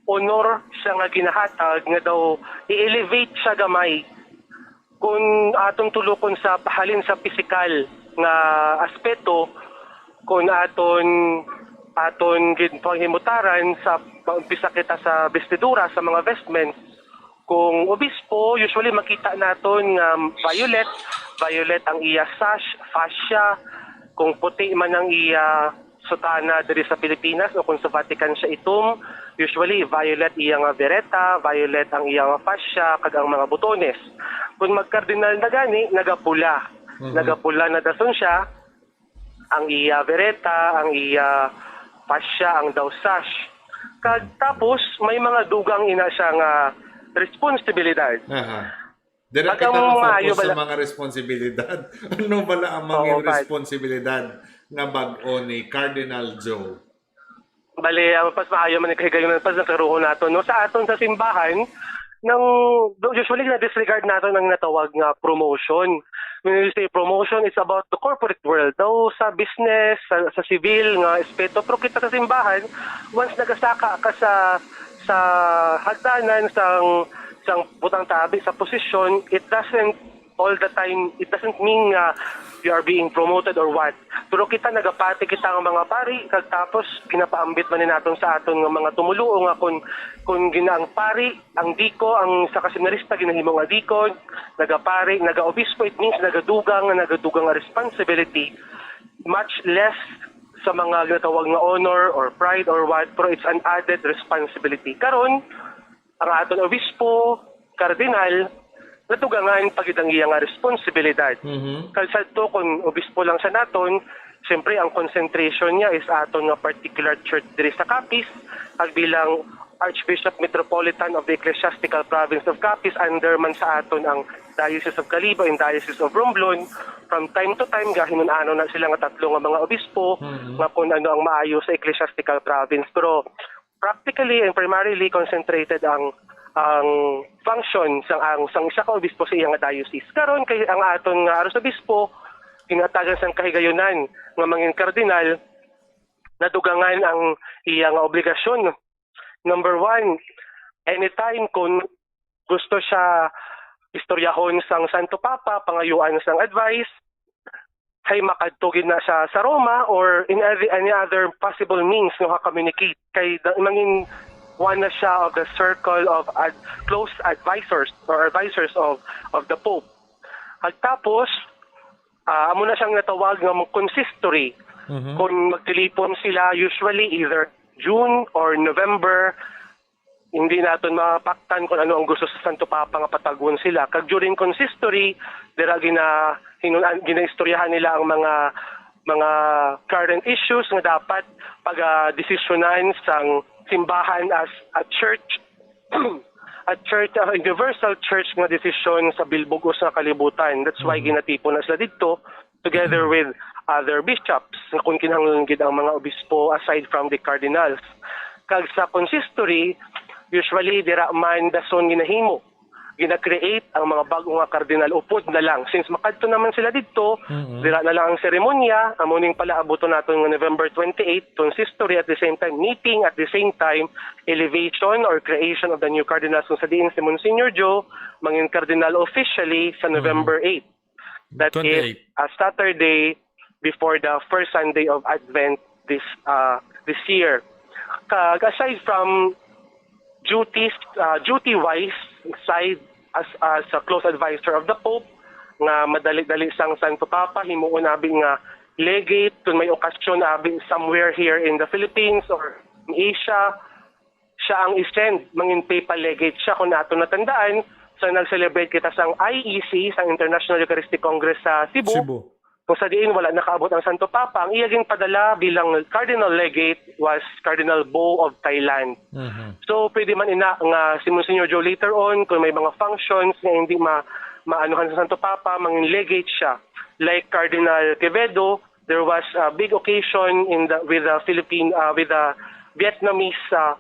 honor siya nga ginahatag, nga daw i-elevate siya gamay. Kung aton tulokon sa pahalin sa pisikal nga aspeto, kung aton, aton gid panghimutaran sa pag-umpisa kita sa bestidura, sa mga vestments, kung obispo, usually makita naton nga violet, violet ang iya sash, fascia, kung puti man ang iya sutana diri sa Pilipinas o kung sa Vatican siya itom, usually violet iya nga bereta, violet ang iya nga fascia, kag ang mga butones. Kung magkardinal na gani, nagapula. Mhm. Nagapula na dason siya, ang iya bereta, ang iya fascia, ang daw sash. Kag tapos, may mga dugang ina siya nga responsibilidad. Aha. Dira Pag kita ang nafocus maayo sa bala- mga responsibilidad. Ano bala ang mga Oo, Pat. responsibilidad nga bag-o ni Cardinal Joe? Bali, ang pas maayo man ni kahigayon, pas nakaruho nato, no? Sa aton sa simbahan, nang, usually na-disregard nato ang natawag nga promotion. When we say promotion, it's about the corporate world. Daw sa business, sa, sa civil nga aspeto, pero kita sa simbahan, once nagasaka ka sa, sa hagdanan, sang, sang butang tabi, sa posisyon, it doesn't all the time, it doesn't mean nga you are being promoted or what. Pero kita nagapati kita nga mga pari, kag tapos ginapaambit man ni naton sa aton nga mga tumuluo nga kung, kung gina ang pari, ang diko, ang sa kaseminarista ginahimo nga dikon, nagapari, nagaobispo, it means nagadugang, nga nagadugang nga responsibility, much less sa mga ginatawag nga honor or pride or what, pero it's an added responsibility. Karon, ang aton obispo, kardinal, natugangan pa gid ang iya nga responsibilidad. Mhm. Kag sadto, kung obispo lang sa naton, siyempre ang concentration niya is aton nga particular church diri sa Capiz, kag bilang Archbishop Metropolitan of the Ecclesiastical Province of Capiz, under man sa aton ang Diocese of Kalibo and Diocese of Romblon. From time to time, gahinun-ano na sila nga tatlo nga mga obispo Mhm. nga kung ano ang maayo sa ecclesiastical province. Pero practically and primarily concentrated ang, ang function sang, ang, sang isa ka obispo sa iya nga diocese. Karon kay ang aton nga arsobispo ginatagan sang kahigayunan nga mangin kardinal, nadugangan ang iya nga obligasyon. Number one, anytime kung gusto siya istoryahon sang Santo Papa, pangayuan sang advice, hay makadto gid na siya sa Roma or in every, any other possible means nga maka-communicate. Kay da-, mangin one na siya of the circle of ad-, close advisors or advisors of, of the Pope. At tapos, ah, amo na siyang natawag nga mga consistory. Mhm. Kung magtilipon sila, usually either June or November, hindi naton mapaktan kung ano ang gusto sa Santo Papa nga patagon sila. Kag during consistory, dira gina-, hinun-, ginaistoryahan nila ang mga, mga current issues nga dapat pagadesisyonan sang simbahan as a church, a church, a universal church nga desisyon sa bilbog-os nga kalibutan. That's why Mhm. ginatipon na sila didto together Mhm. with other bishops, nga kung kinahanglan gid ang mga obispo aside from the cardinals. Kag sa consistory, usually dira man dason ginahimo, gina-create ang mga bag-o nga kardinal, upod na lang. Since makadto naman sila didto, Mhm. dira na lang ang seremonya, amo ning palaabuton naton nga November twenty-eight, consistory at the same time, meeting at the same time, elevation or creation of the new cardinals, kung sa diin si Monsignor Joe mangin kardinal officially sa Mhm. November eight. That is twenty-eight. A Saturday, before the first Sunday of Advent this uh, this year. Kag aside from duties, uh, duty-wise side as as a close advisor of the Pope, nga madali-dali sang Santo Papa himuon abi nga legate kung may okasyon abi somewhere here in the Philippines or in Asia, siya ang i-send, mangin papal legate siya. Kung ato natandaan, sa nag-celebrate kita sang I E C, sang International Eucharistic Congress sa Cebu, Cebu. Kung sa diin wala nakaabot ang Santo Papa, ang iya ginpadala bilang Cardinal Legate was Cardinal Bo of Thailand. Mhm. So, pwede man ina nga si Monsignor Joe later on, kung may mga functions nga hindi ma maanuhan sa Santo Papa, mangin legate siya. Like Cardinal Quevedo, there was a big occasion in the with the Philippine uh, with the Vietnamese uh,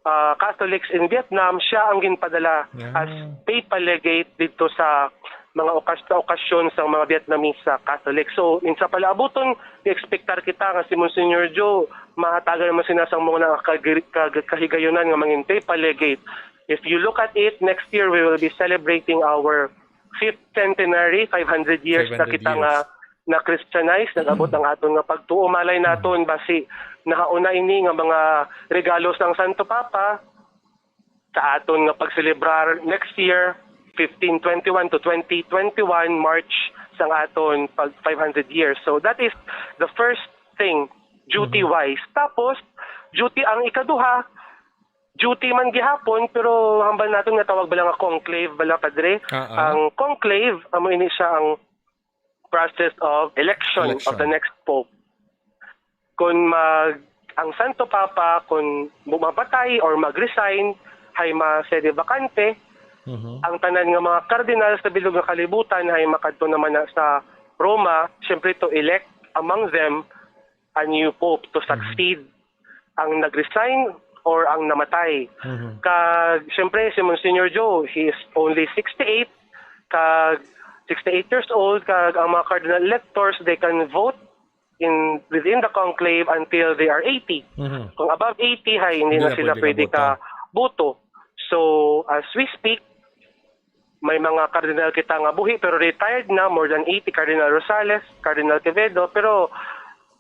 uh, Catholics in Vietnam, siya ang ginpadala Ah. as papal legate dito sa mga okas sa okasyon sa mga Vietnamese uh, Catholic. So, in sa palaabuton, i-expectar kita nga si Monsignor Joe mahatagan naman sina sang mga kagir- kag- kahigayunan nga mangin papal legate. If you look at it, next year we will be celebrating our fifth centenary, five hundred years na Five hundred kita nga years. na-Christianize, nag-abot ang aton nga pagtuo. Malay naton, basi nahauna ini nga mga regalo sang Santo Papa sa aton nga pagselebrar next year, fifteen twenty-one to twenty twenty-one, March, sang aton pag five hundred years. So that is the first thing, duty-wise. Tapos, duty ang ikaduha, duty man gihapon, pero hambal naton nga tawag bala nga conclave bala, Padre. Ah, ah. Ang conclave, amo ini siya ang process of election Election. of the next pope. Kung mag ang Santo Papa, kung mapatay or mag-resign, hay ma-sede vacante, Mhm. ang tanan nga mga cardinal sa bilog nga kalibutan hay makadto naman na sa Roma, siyempre, to elect among them a new pope to Mhm. succeed ang nag-resign or ang namatay. Mhm. Kag, siyempre, si Monsignor Joe, he is only sixty-eight, kag sixty-eight years old, kag ang mga cardinal electors, they can vote in within the conclave until they are eighty. Mhm. Kung above eighty, hay, hindi Hindi na na sila pwede pwede kabuto. kabuto. So, as we speak, may mga cardinal kita nga buhi pero retired na, more than eighty, Cardinal Rosales, Cardinal Quevedo, pero,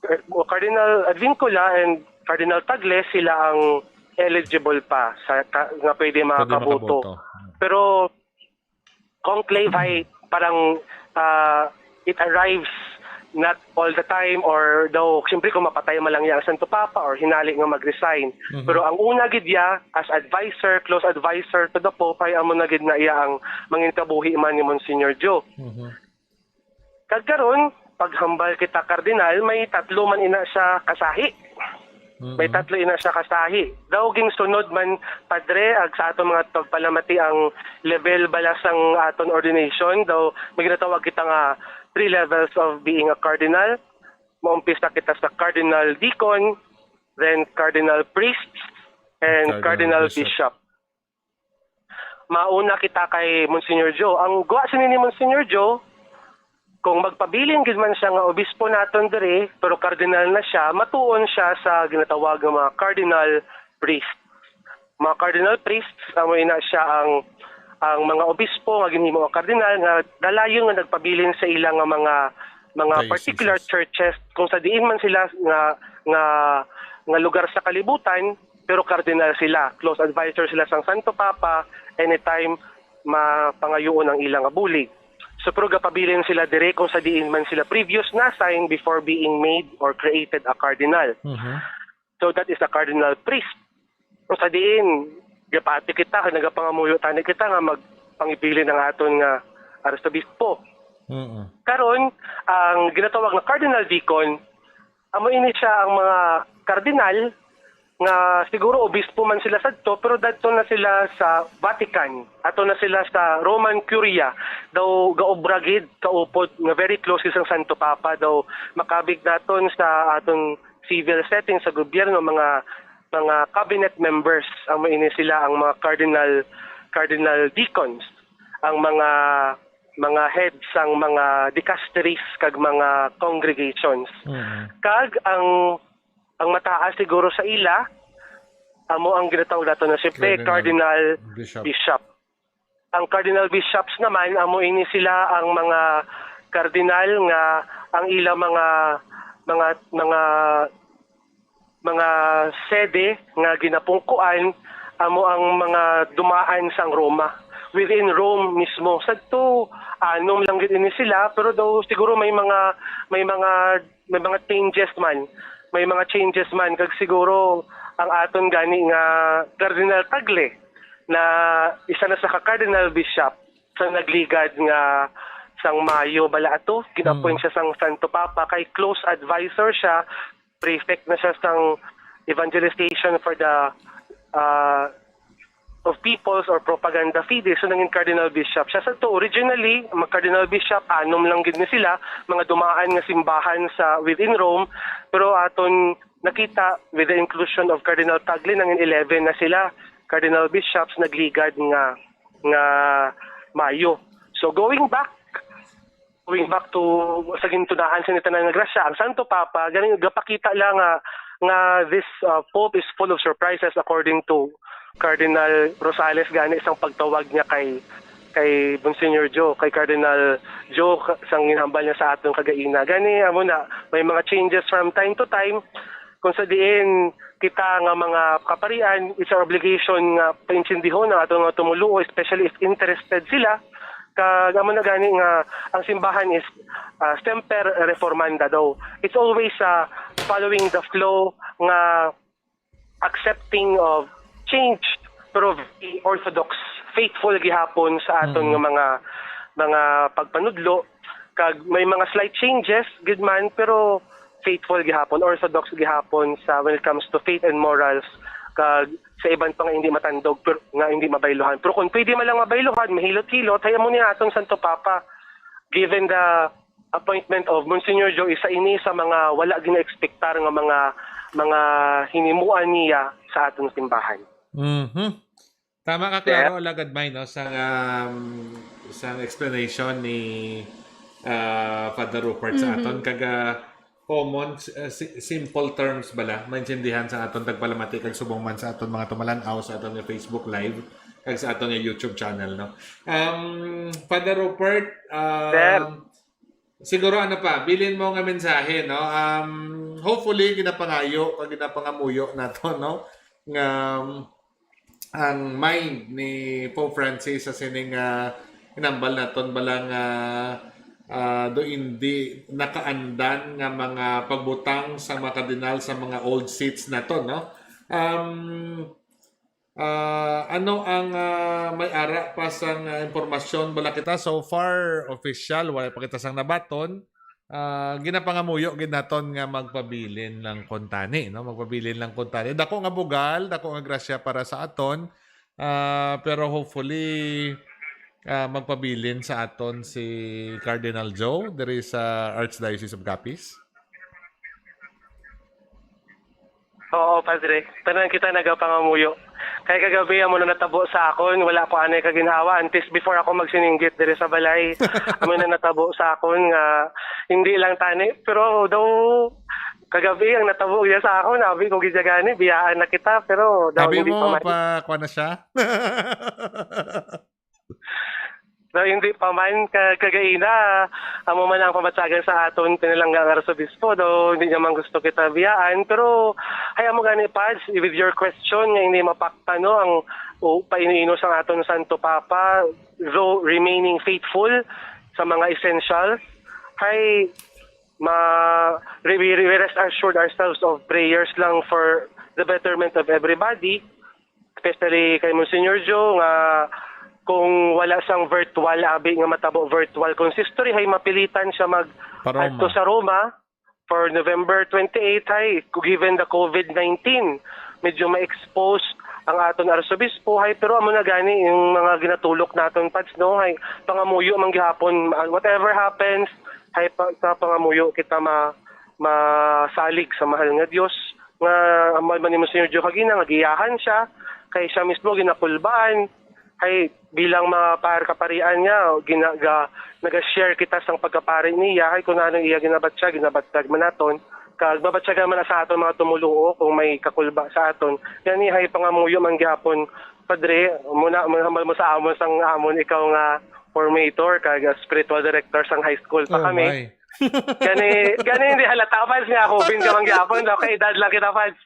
eh, Cardinal Advincula and Cardinal Tagle, sila ang eligible pa sa ka- nga pwede Pwede makaboto. makaboto. Pero conclave ay parang, ah, it arrives not all the time, or daw, siyempre, kung mapatay man lang niya ang Santo Papa or hinali nga mag-resign. Mhm. Pero ang una gid niya, as advisor, close advisor to the Pope, ay amo na gid na iya ang mangin kabuhi man ni Monsignor Joe. Mhm. Kag karon, paghambal kita, Kardinal, may tatlo man ina siya kasahi. May Mhm. tatlo ina siya kasahi. Daw ginsunod man, Padre, ag sa ato mga pagpalamati ang level bala sang aton ordination. Daw may ginatawag kita nga three levels of being a cardinal. Maumpisa kita sa cardinal deacon, then cardinal priest, and Cardinal cardinal bishop. bishop. Mauna kita kay Monsignor Joe. Ang gwa sini ni Monsignor Joe, kung magpabilin gid man siya nga obispo naton diri, pero kardinal na siya, matuon siya sa ginatawag nga mga cardinal priests. Mga cardinal priests, amo ina siya ang ang mga obispo nga ginhimo nga kardinal nga dalayon nga nagpabilin sa ila nga mga mga Diocese. particular churches kung sa diin man sila nga nga nga lugar sa kalibutan, pero cardinal sila, close advisor sila sang Santo Papa, anytime mapangayoon ang ila nga bulig. So, pero gapabilin sila dire kung sa diin man sila previous na-assign before being made or created a cardinal. Mhm. So, that is a cardinal priest. Kung sa diin, gapati kita, kag nagapangamuyo tani kita nga magpangibilin ang aton nga arsobispo. Mm. Karon, ang ginatawag nga cardinal deacon, amo ini siya ang mga kardinal nga siguro obispo man sila sadto, pero dadto na sila sa Vatican, ato na sila sa Roman Curia, daw gaobra gid kaupod nga very close gid sang Santo Papa, daw makabig naton sa aton civil setting sa gobyerno, mga mga cabinet members, amo ini sila ang mga cardinal cardinal deacons, ang mga mga head sang mga dicasteries kag mga congregations. Mhm. Kag ang ang mataas siguro sa ila amo ang ginatawag nato na siyempre Cardinal cardinal bishop. bishop. Ang cardinal bishops naman, amo ini sila ang mga cardinal nga ang ila mga mga mga mga sede nga ginapungkuan amo ang mga dumaan sang Roma within Rome mismo. Sadto anom lang gid ini sila, pero daw siguro may mga may mga may mga changes man. May mga changes man kag siguro ang aton gani nga Cardinal Tagle na isa na sa ka Cardinal Bishop sa nagligad nga sang Mayo bala ato, gin-appoint siya sang Santo Papa kay close advisor siya, prefect na siya sang evangelization for the uh, of peoples or propaganda fide. So nangin Cardinal Bishop siya. Sa to originally, mag Cardinal Bishop anom lang gid ni sila, mga dumaan nga simbahan sa within Rome, pero aton nakita with the inclusion of Cardinal Tagle, nangin eleven na sila Cardinal Bishops nagligad nga nga Mayo. So going back, going back to sa gintunaan sa tanan nga grasya, ang Santo Papa gani gapakita lang nga nga this uh, Pope is full of surprises, according to Cardinal Rosales gani sang pagtawag niya kay kay Monsignor Joe, kay Cardinal Joe sang ginhambal niya sa aton kagaina. Gani amo na may mga changes from time to time kung sa diin kita nga mga kaparian, it's our obligation nga paintindihon ang aton mga tumuluo, especially if interested sila. Kag amo na gani nga ang simbahan is uh, semper reformanda daw. It's always uh, following the flow nga accepting of change, pero very orthodox, faithful gihapon sa aton nga mga mga pagpanudlo. Kag may mga slight changes gid man, pero faithful gihapon, orthodox gihapon sa when it comes to faith and morals, kag sa iban pa nga hindi matandog pero nga hindi mabayluhan. Pero kung pwede man lang mabayluhan, mahilot-hilot, hay amo ni aton Santo Papa. Given the appointment of Monsignor Joe, isa ini sa mga wala gina-expectar nga mga mga hinimuan niya sa atong simbahan. Mhm. Tama ka, Sir? Klaro, Alagad May, no? Sang, um, sang explanation ni uh, Father Rupert sa aton. Kaga common, uh, si- simple terms bala, maintindihan sa aton tagpalamati kag subong man sa aton mga tumalan-aw sa aton nga Facebook Live kag sa aton nga YouTube channel, no? Um, Father Rupert, um, Sir? Siguro ano pa, bilin mo nga mensahe, no? Um, hopefully, ginapangayo, kag ginapangamuyo nato, no? Nga um, ang mind ni Pope Francis sa sining uh, inambal naton bala nga uh, do indi nakaandan nga mga pagbutang sa mga kardinal sa mga old seats naton, no? Um, Ah, ano ang ah, may ara pa sang ah, impormasyon bala kita? So far, official, wala pa kita sang nabaton. Ah, ginapangamuyo gid naton nga magpabilin lang kuntani, no? Magpabilin lang kuntani. Dako nga bugal, dako nga grasya para sa aton. Ah, pero hopefully ah, magpabilin sa aton si Cardinal Joe diri sa Archdiocese of Capiz. Oo, Padre. Tanan kita nagapangamuyo. Kay kagabi amo na natabo sa akon, wala ko anay kaginhawa. Antes, before ako magsininggit diri sa balay, amo na natabo sa akon nga hindi lang tani. Pero daw kagabi ang natabo niya sa akon, abi ko gid gani, biyaan na kita, pero daw Abi hindi mo, pa man. Pa, kuha na siya? So, hindi pa man ka, kagaina, amo man ang pamatsagan sa aton pinalangga nga Arsobispo, daw hindi niya man gusto kita biyaan. Pero, ay amo gani, Pads, with your question nga hindi mapakta, no, ang o, paino-ino sang aton Santo Papa, though remaining faithful sa mga essentials, ay ma, we, we rest assured ourselves of prayers lang for the betterment of everybody, especially kay Monsignor Joe nga kung wala sang virtual, abi nga matabo virtual consistory, hay mapilitan siya mag Paroma. adto sa Roma for November twenty-eight, hay, given the COVID nineteen. Medyo ma-expose ang aton arsobispo, hay, pero amo na gani yung mga ginatulok naton, Pads, no? Hay, pangamuyo man gihapon, whatever happens, hay, pa, sa pangamuyo kita ma, masalig sa mahal nga Dios nga amo man ni Monsignor Joe kagina nga giyahan siya kay siya mismo ginakulbaan. Hay, bilang mga par kaparian niya, gina, ga, naga-share kita sang pagkapari niya, hay kung ano iya ginabatya, ginabatyag man naton. Kag mabatyagan man sa aton mga tumuluo kung may kakulba sa aton. Gani hay pangamuyo man gihapon, Padre, muna, muna hambal mo sa amon sang amon ikaw nga formator kag spiritual director sang high school pa Oh, kami. my. Gani, gani hindi halata, Pads, nga ako, bin ka man gyapon, daw kay edad lang kita, Pads.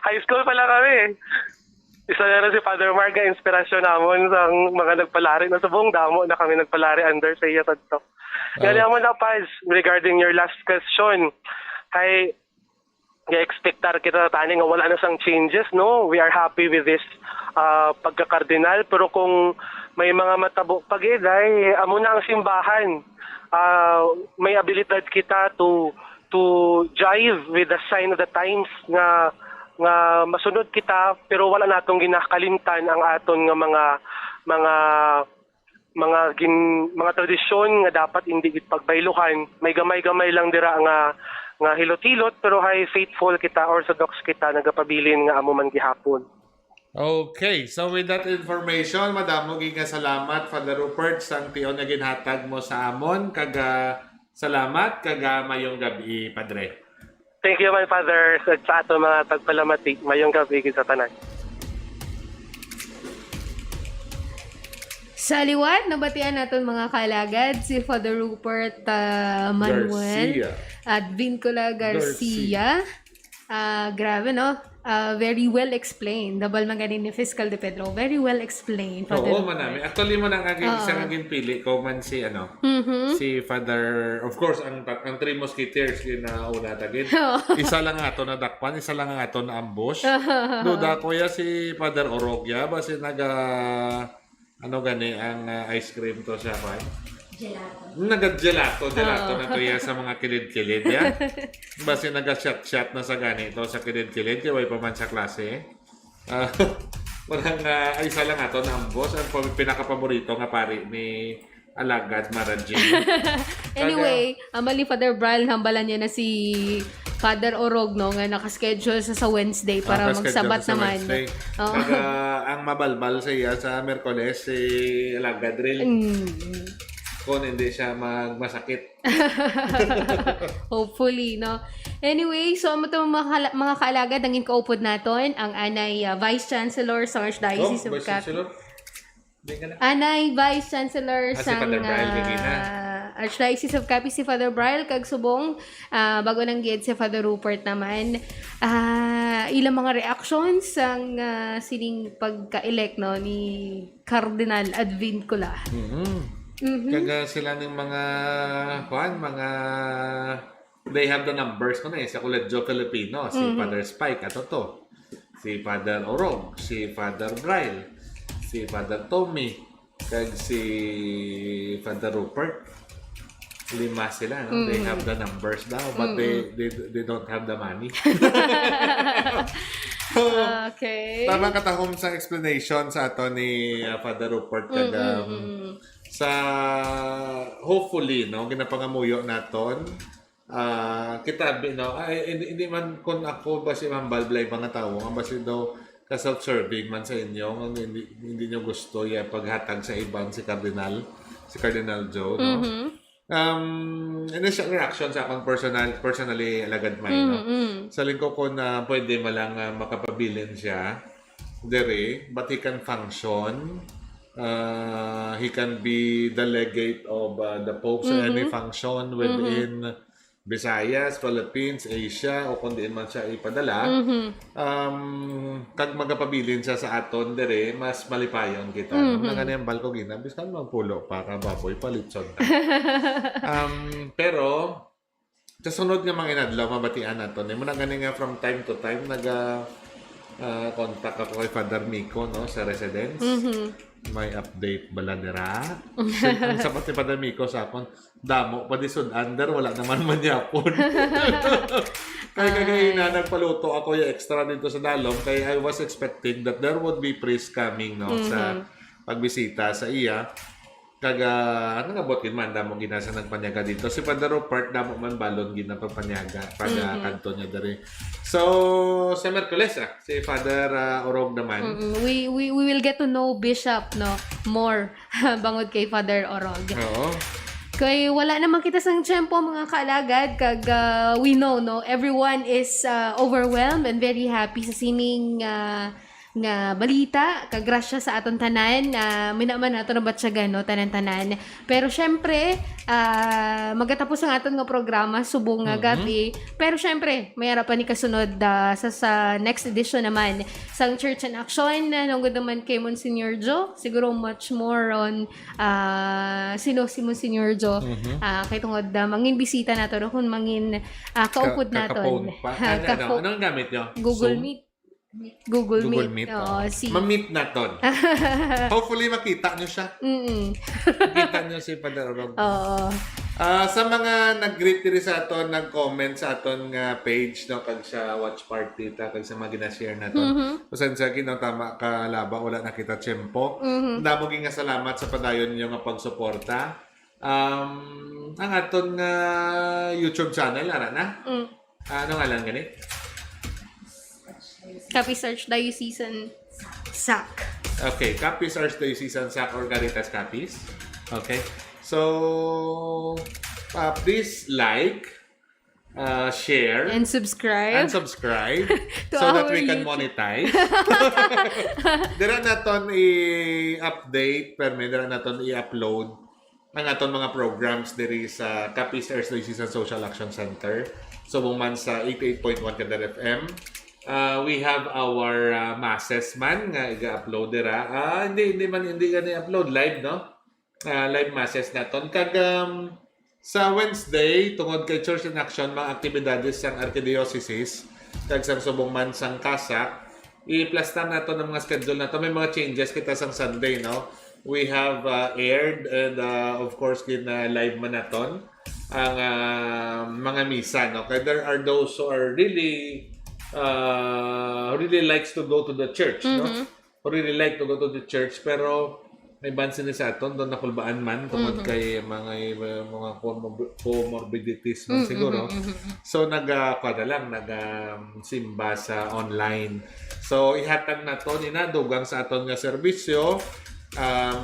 High school pa lang kami. Isa na rin si Father Mark nga inspirasyon namon sa mga nagpalari na subong damo na kami nagpalari under sa iya sadto. Gani Ah. amo na, Pads, regarding your last question, kay ga-expectar kita tani nga wala na sang changes, no? We are happy with this ah, pagka-cardinal, pero kung may mga matabo pa gid, ay amo na ang simbahan. Ah, may abilidad kita to to jive with the sign of the times nga nga masunod kita, pero wala natong ginakalimtan ang aton nga mga mga mga gin, mga tradisyon nga dapat hindi gid pagbayluhan. May gamay-gamay lang dira nga nga hilot-hilot, pero hay faithful kita, orthodox kita, nagapabilin nga amo man gihapon. Okay, so with that information, madamo gid nga salamat, Father Rupert, sang tion nga ginhatag mo sa amon, kag ah, salamat, kag ah, mayong gabi, Padre. Thank you, my Father, sa, sa ato mga tagpalamati. Mayong gabi gid sa tanan. Sa liwat, nabatian naton, mga kaalagad, si Father Rupert ah, Manuel Garcia. Advincula Garcia. Garcia. Ah, grabe, no? Ah, very well explained. Dabal man gani ni Fiscal De Pedro. Very well explained, Father Oo, Rupert. Manami. Actually, mo nang agi Oo. isa nga ginpili ko man si, ano, Mhm. si Father, of course, ang ang Three Musketeers, yun na una tagid. Oo. Isa lang nga to nadakpan, isa lang nga to na ambush. Duda ko ya si Father Orogya, basi naga, ano gani ang ah, ice cream to sa kwan? Gelato. Naga-gelato, gelato Oo. na to ya sa mga kilid-kilid, ya. Basi naga-shot-shot na sa gani to sa kilid-kilid, kay way pa man sa klase. Ah, walang, ah, ay, isa lang ato na ambos. Ang pa-, pinakapaborito nga pari ni Alagad Mara Jean. Anyway, ang mali Father Brian, hambalan niya na si Father Orog, no, nga naka-schedule sa, sa Wednesday para Ah, naka-schedule magsabat sa naman. Wednesday. Oo. Nag, ah, ang mabalbal sa iya sa Miyerkules, si Alagad Ril. Mm. Kung hindi siya magmasakit. Hopefully, no? Anyway, so, amo to, mga kala-, mga kaalagad, ang inkaupod naton, ang anay, ah, Vice Chancellor sa Archdiocese Oh, of Vice Capiz. Chancellor? Di ka na. Anay Vice Chancellor Ah, si sang, Father Brian ah, Regina. Archdiocese of Capiz, si Father Brian, kag subong, ah, bago nang gid si Father Rupert naman. Ah, ilang mga reactions sang, ah, sining pagka-elect, no, ni Cardinal Advincula. Mhm. Mhm. Kaga sila ning mga, kuan, mga, they have the numbers ko na eh, sa Colegio Filipino, si Mhm. Father Spike, ato to. Si Father Orog, si Father Brian, si Father Tommy, kag si Father Rupert. Lima sila, no? They Mm. have the numbers daw, but Mm-mm. they, they, they don't have the money. So, Okay. tama katahom sa explanation sa ato ni, uh, Father Rupert kag, Mm-mm, um, mm-mm. sa, hopefully, no, ginapangamuyo naton, ah, kita, bi-, no, ay, hindi, hindi man kun ako basi mambal-, balay mga tawo, nga basi daw ka-self-serving man sa inyo, nga hindi, hindi nyo gusto ya paghatag sa iban si Cardinal, si Cardinal Joe, no? Mhm. Um, initial reaction sa akong personal, personally, Alagad May, no? Mm, mm. Sa lingko ko na pwede man lang, ah, makapabilin siya diri, but he can function. Uh, he can be delegate of, uh, the Pope sa any Mhm. function Mhm. within Visayas, Philippines, Asia, o kung diin man siya ipadala. Mhm. Um, kag magapabilin siya sa aton diri, mas malipayon kita. Mhm. Nang ano yung balko gina, biskan magpulo pa ka baboy, palitson ta. Um, pero, sa sunod nga mga inadlaw, mabatian nato. Ni mo na gani nga from time to time, naga, ah, contact ako kay Father Miko, no, sa residence. Mhm. May update bala dira? Ang sabat ni Father Miko sa akon, damo pa di sud under, wala naman manyapon. Kay kagahina Ay. nagpaluto ako yung extra dito sa dalom, kay I was expecting that there would be priest coming, no, sa Mhm. pagbisita sa iya. Kag, ah, ano na buot gid man, damo gid na sa nagpanyaga dito. Si Father Rupert, damo man balon gid na pagpanyaga, pag, ah, Mhm. kadto niya diri. So, sa Miyerkules, ah, si Father, ah, Orog naman. Mm-mm. We, we, we will get to know Bishop, no, more bangod kay Father Orog. Oo. Kay wala naman kita sang tiyempo, mga kaalagad, kag, ah, we know, no, everyone is, ah, overwhelmed and very happy sa sining, ah, nga balita, kag grasya sa aton tanan, ah, may naman nato nabatyagan, no, tanan-tanan. Pero syempre, ah, magatapos ang aton nga programa subong nga Mhm. gabi. Pero syempre, may ara pa ni kasunod, ah, sa, sa next edition naman sang Church in Action, ah, nungod naman kay Monsignor Joe, siguro much more on, ah, sino si Monsignor Joe. Mhm. Ah, kay tungod, ah, mangin bisita nato, no, kung mangin, ah, Ka-, kaupod naton. Kakaphone pa. Ha, Ano, ano, kapo-, anong gamit nyo? Google Zoom? Meet. Google Google Meet. Meet, Oo, oo. si Ma-meet naton. Hopefully, makita nyo siya. Mm-mm. Makita nyo si Father Orog. Oo. Ah, sa mga nag-greet diri sa aton, nag-comment sa aton nga page, no, kag sa watch party ta, kag sa mga gina-share naton. Mhm. Pasensya, Ginoo, tama ka, laba, wala na kita tiyempo. Mhm. Damo gyud nga salamat sa padayon ninyo nga pagsuporta. Um, ang aton nga YouTube channel, ara na? Mm. Ah, ano ngalan gani? Capiz Archdiocesan SAC. Okay, Capiz Archdiocesan SAC or Caritas Capiz. Okay. So, uh, please like, uh, share, And subscribe. and subscribe To so that our we can YouTube. monetize. Dira naton i-update, permi, dira naton i-upload ang aton mga programs diri sa Capiz Archdiocesan Social Action Center. Subong man sa eighty-eight point one Kadar F M. Uh, we have our, uh, masses man nga iga-upload dira. Ah, hindi, hindi man, hindi gani upload, live, no? Ah, live masses naton. Kag, um, sa Wednesday, tungod kay Church in Action, mga aktibidades sang Arkidiocese, kag sang subong man sang CASAC, i-plastar nato ang mga schedule nato. May mga changes kita sang Sunday, no? We have, uh, aired and, uh, of course, gin, uh, live man naton ang, uh, mga misa, no? Kay there are those who are really, uh, really likes to go to the church, no? Mhm. Who really like to go to the church, pero may ban sini sa aton, doon nakulbaan man, tungod Mhm. kay mga, mga comorb-, comorbidities man Mhm, siguro. mhm, mhm. So, nag, ah, kuha na lang, nag, um, simba sa online. So, ihatag nato ni na, dugang sa aton nga serbisyo, um,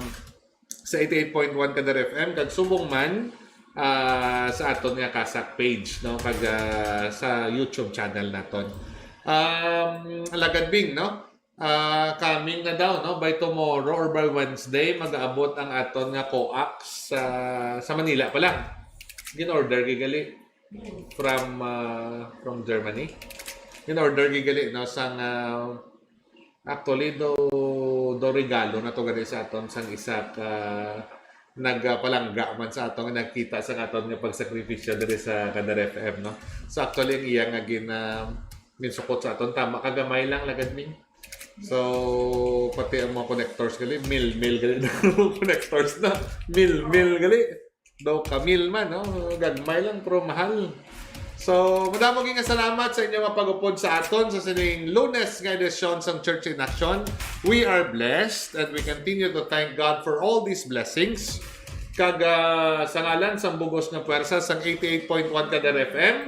sa eighty-eight point one Kadar F M, kag subong man, ah, sa aton nga CASAC page, no? Kag, ah, sa YouTube channel naton. Um, Alagad Bing, no? Ah, coming na daw, no? By tomorrow or by Wednesday, mag-aabot ang aton nga coax sa, sa Manila pa lang. Gin-order gigali from, ah, from Germany. Gin-order gigali, no? Sang, ah, actually, do, do regalo na to gani sa aton sang isa ka nagpalangga man sa aton nga nagkita sa aton nga pagsakripisyo diri sa Kadar F M, no? So, actually, ang iya nga gin-, ah, ginsukot sa aton, tama, kagamay lang, Alagad Bing. So, pati ang mga connectors gali, mil, mil gali na ang mga connectors na. Mil, mil gali. Daw ka mil man, no? Gagmay lang, pero mahal. So, madamo gyud nga salamat sa inyo nga pag-upod sa aton sa sining Lunes nga edisyon sang Church in Action. We are blessed and we continue to thank God for all these blessings. Kag, ah, sa ngalan sang bugos nga puwersa sang eighty-eight point one Kadar F M,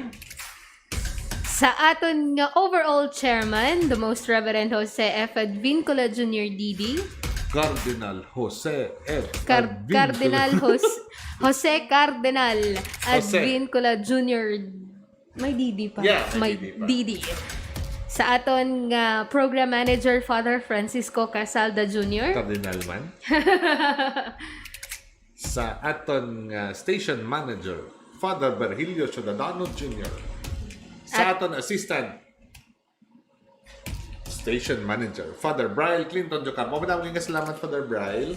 Sa aton nga overall chairman, the Most Reverend Jose F Advincula Junior D D. Cardinal Jose F Car-, Advincula. Cardinal Jos-, Jose Cardinal Jose. Advincula Junior. May D D pa. Yeah, may May D D pa. D D. Sa aton nga program manager, Father Francisco Casalda Junior. Cardinal man. Sa aton nga station manager, Father Virgilio Ciudadano Junior Sa At aton assistant station manager, Father Brian Clinton Jocampo. Madamo nga salamat, Father Brian.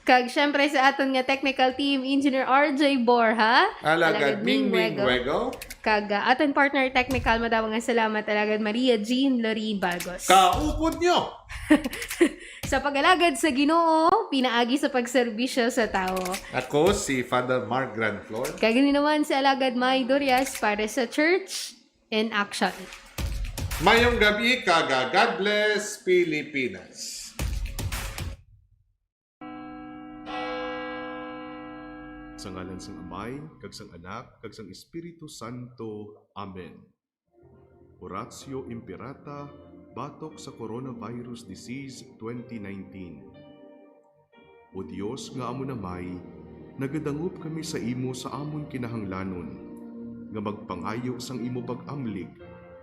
Kag syempre sa aton nga technical team, Engineer R J Borja, Alagad Alagad Ming Ming Ming Wego. Wego. Kag, ah, aton partner technical, madamo nga salamat, Alagad Maria Jean Lorraine Bagos. Kaupod nyo! Sa pag-alagad sa Ginoo, pinaagi sa pagserbisyo sa tawo. Ako si Father Mark Granflor. Kag ini naman si Alagad May Durias para sa Church in Action. Mayong gabi, kag God bless Pilipinas. Sa ngalan sang Amay, kag sang Anak, kag sang Espiritu Santo. Amen. Oratio Imperata batok sa coronavirus disease twenty nineteen. O Dios nga amon Amay, nagadangop kami sa imo sa amon kinahanglanon, nga magpangayo sang imo pag-amlig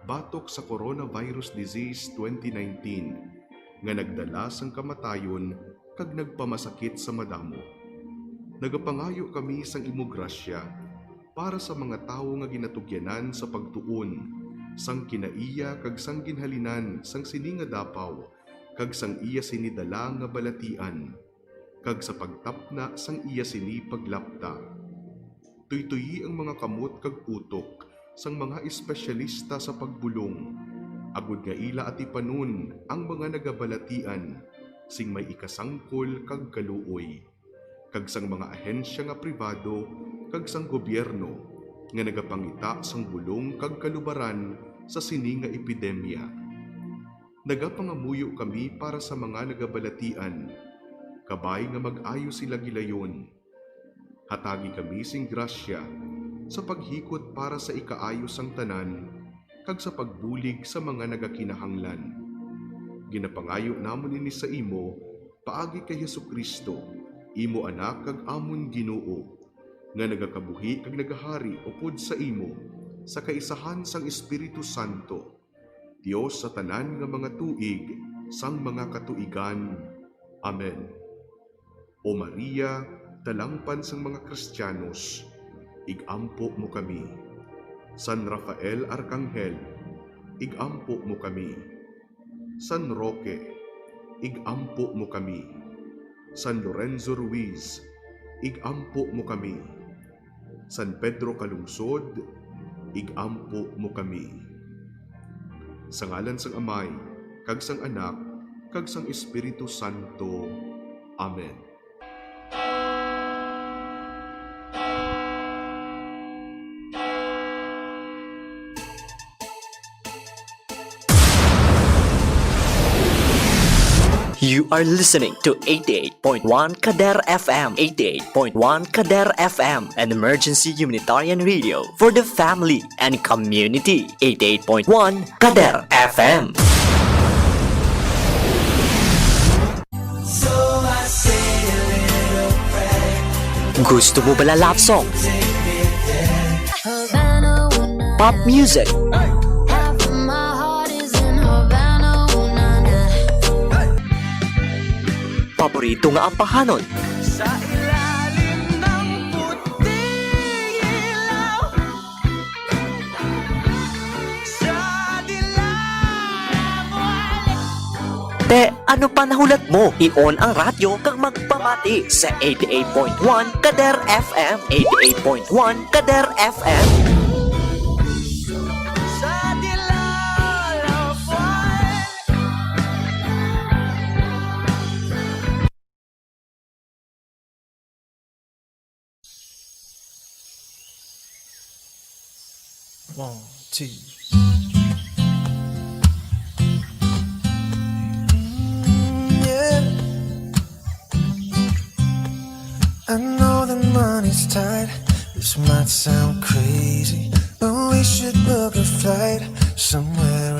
batok sa coronavirus disease twenty nineteen, nga nagdala sang kamatayon kag nagpamasakit sa madamo. Nagapangayo kami sang imo grasya para sa mga tawo nga ginatugyanan sa pagtuon sang kinaiya kag sang ginhalinan sang sini nga dapaw kag sang iya sini dala nga balatian, kag sa pagtapna sang iya sini paglapta. Tuytoyi ang mga kamot kag utok sang mga espesyalista sa pagbulong, agod nga ila atipanon ang mga nagabalatian sing may ikasangkol kag kaluoy, kag sang mga ahensya nga pribado kag sang gobyerno nga nagapangita sang bulong kag kalubaran sa sini nga epidemya. Nagapangamuyo kami para sa mga nagabalatian, kabay nga mag-ayo sila gilayon. Hatagi kami sing grasya sa paghikot para sa ikaayo sang tanan kag sa pagbulig sa mga nagakinahanglan. Ginapangayo namon ini sa imo paagi kay Jesu-Cristo, imo Anak kag amon Ginoo, nga nagakabuhi kag nagahari upod sa imo sa kaisahan sang Espiritu Santo, Dios sa tanan nga mga tuig sang mga katuigan. Amen. O Maria, talangpan sang mga Kristiyanos, ig-ampo mo kami. San Rafael Arkanghel, ig-ampo mo kami. San Roque, ig-ampo mo kami. San Lorenzo Ruiz, ig-ampo mo kami. San Pedro Calungsod, ig-ampo mo kami. Sa ngalan sang Amay, kag sang Anak, kag sang Espiritu Santo. Amen. You are listening to eighty-eight point one Kader F M, eighty-eight point one Kader F M, an emergency humanitarian radio for the family and community. Eighty-eight point one Kader F M. Gusto mo bala love song? Pop music? Paborito nga ampahanon? Sa ilalim ng puting ilaw, sa dilaw ng walik. Te, ano pa nahulat mo? I-on ang radyo kag magpamati sa eighty-eight point one Kader F M, eighty-eight point one Kader F M. Sa dilaw ng walik. One, two. Mm, yeah. I know the money's tight. This might sound crazy, but we should book a flight somewhere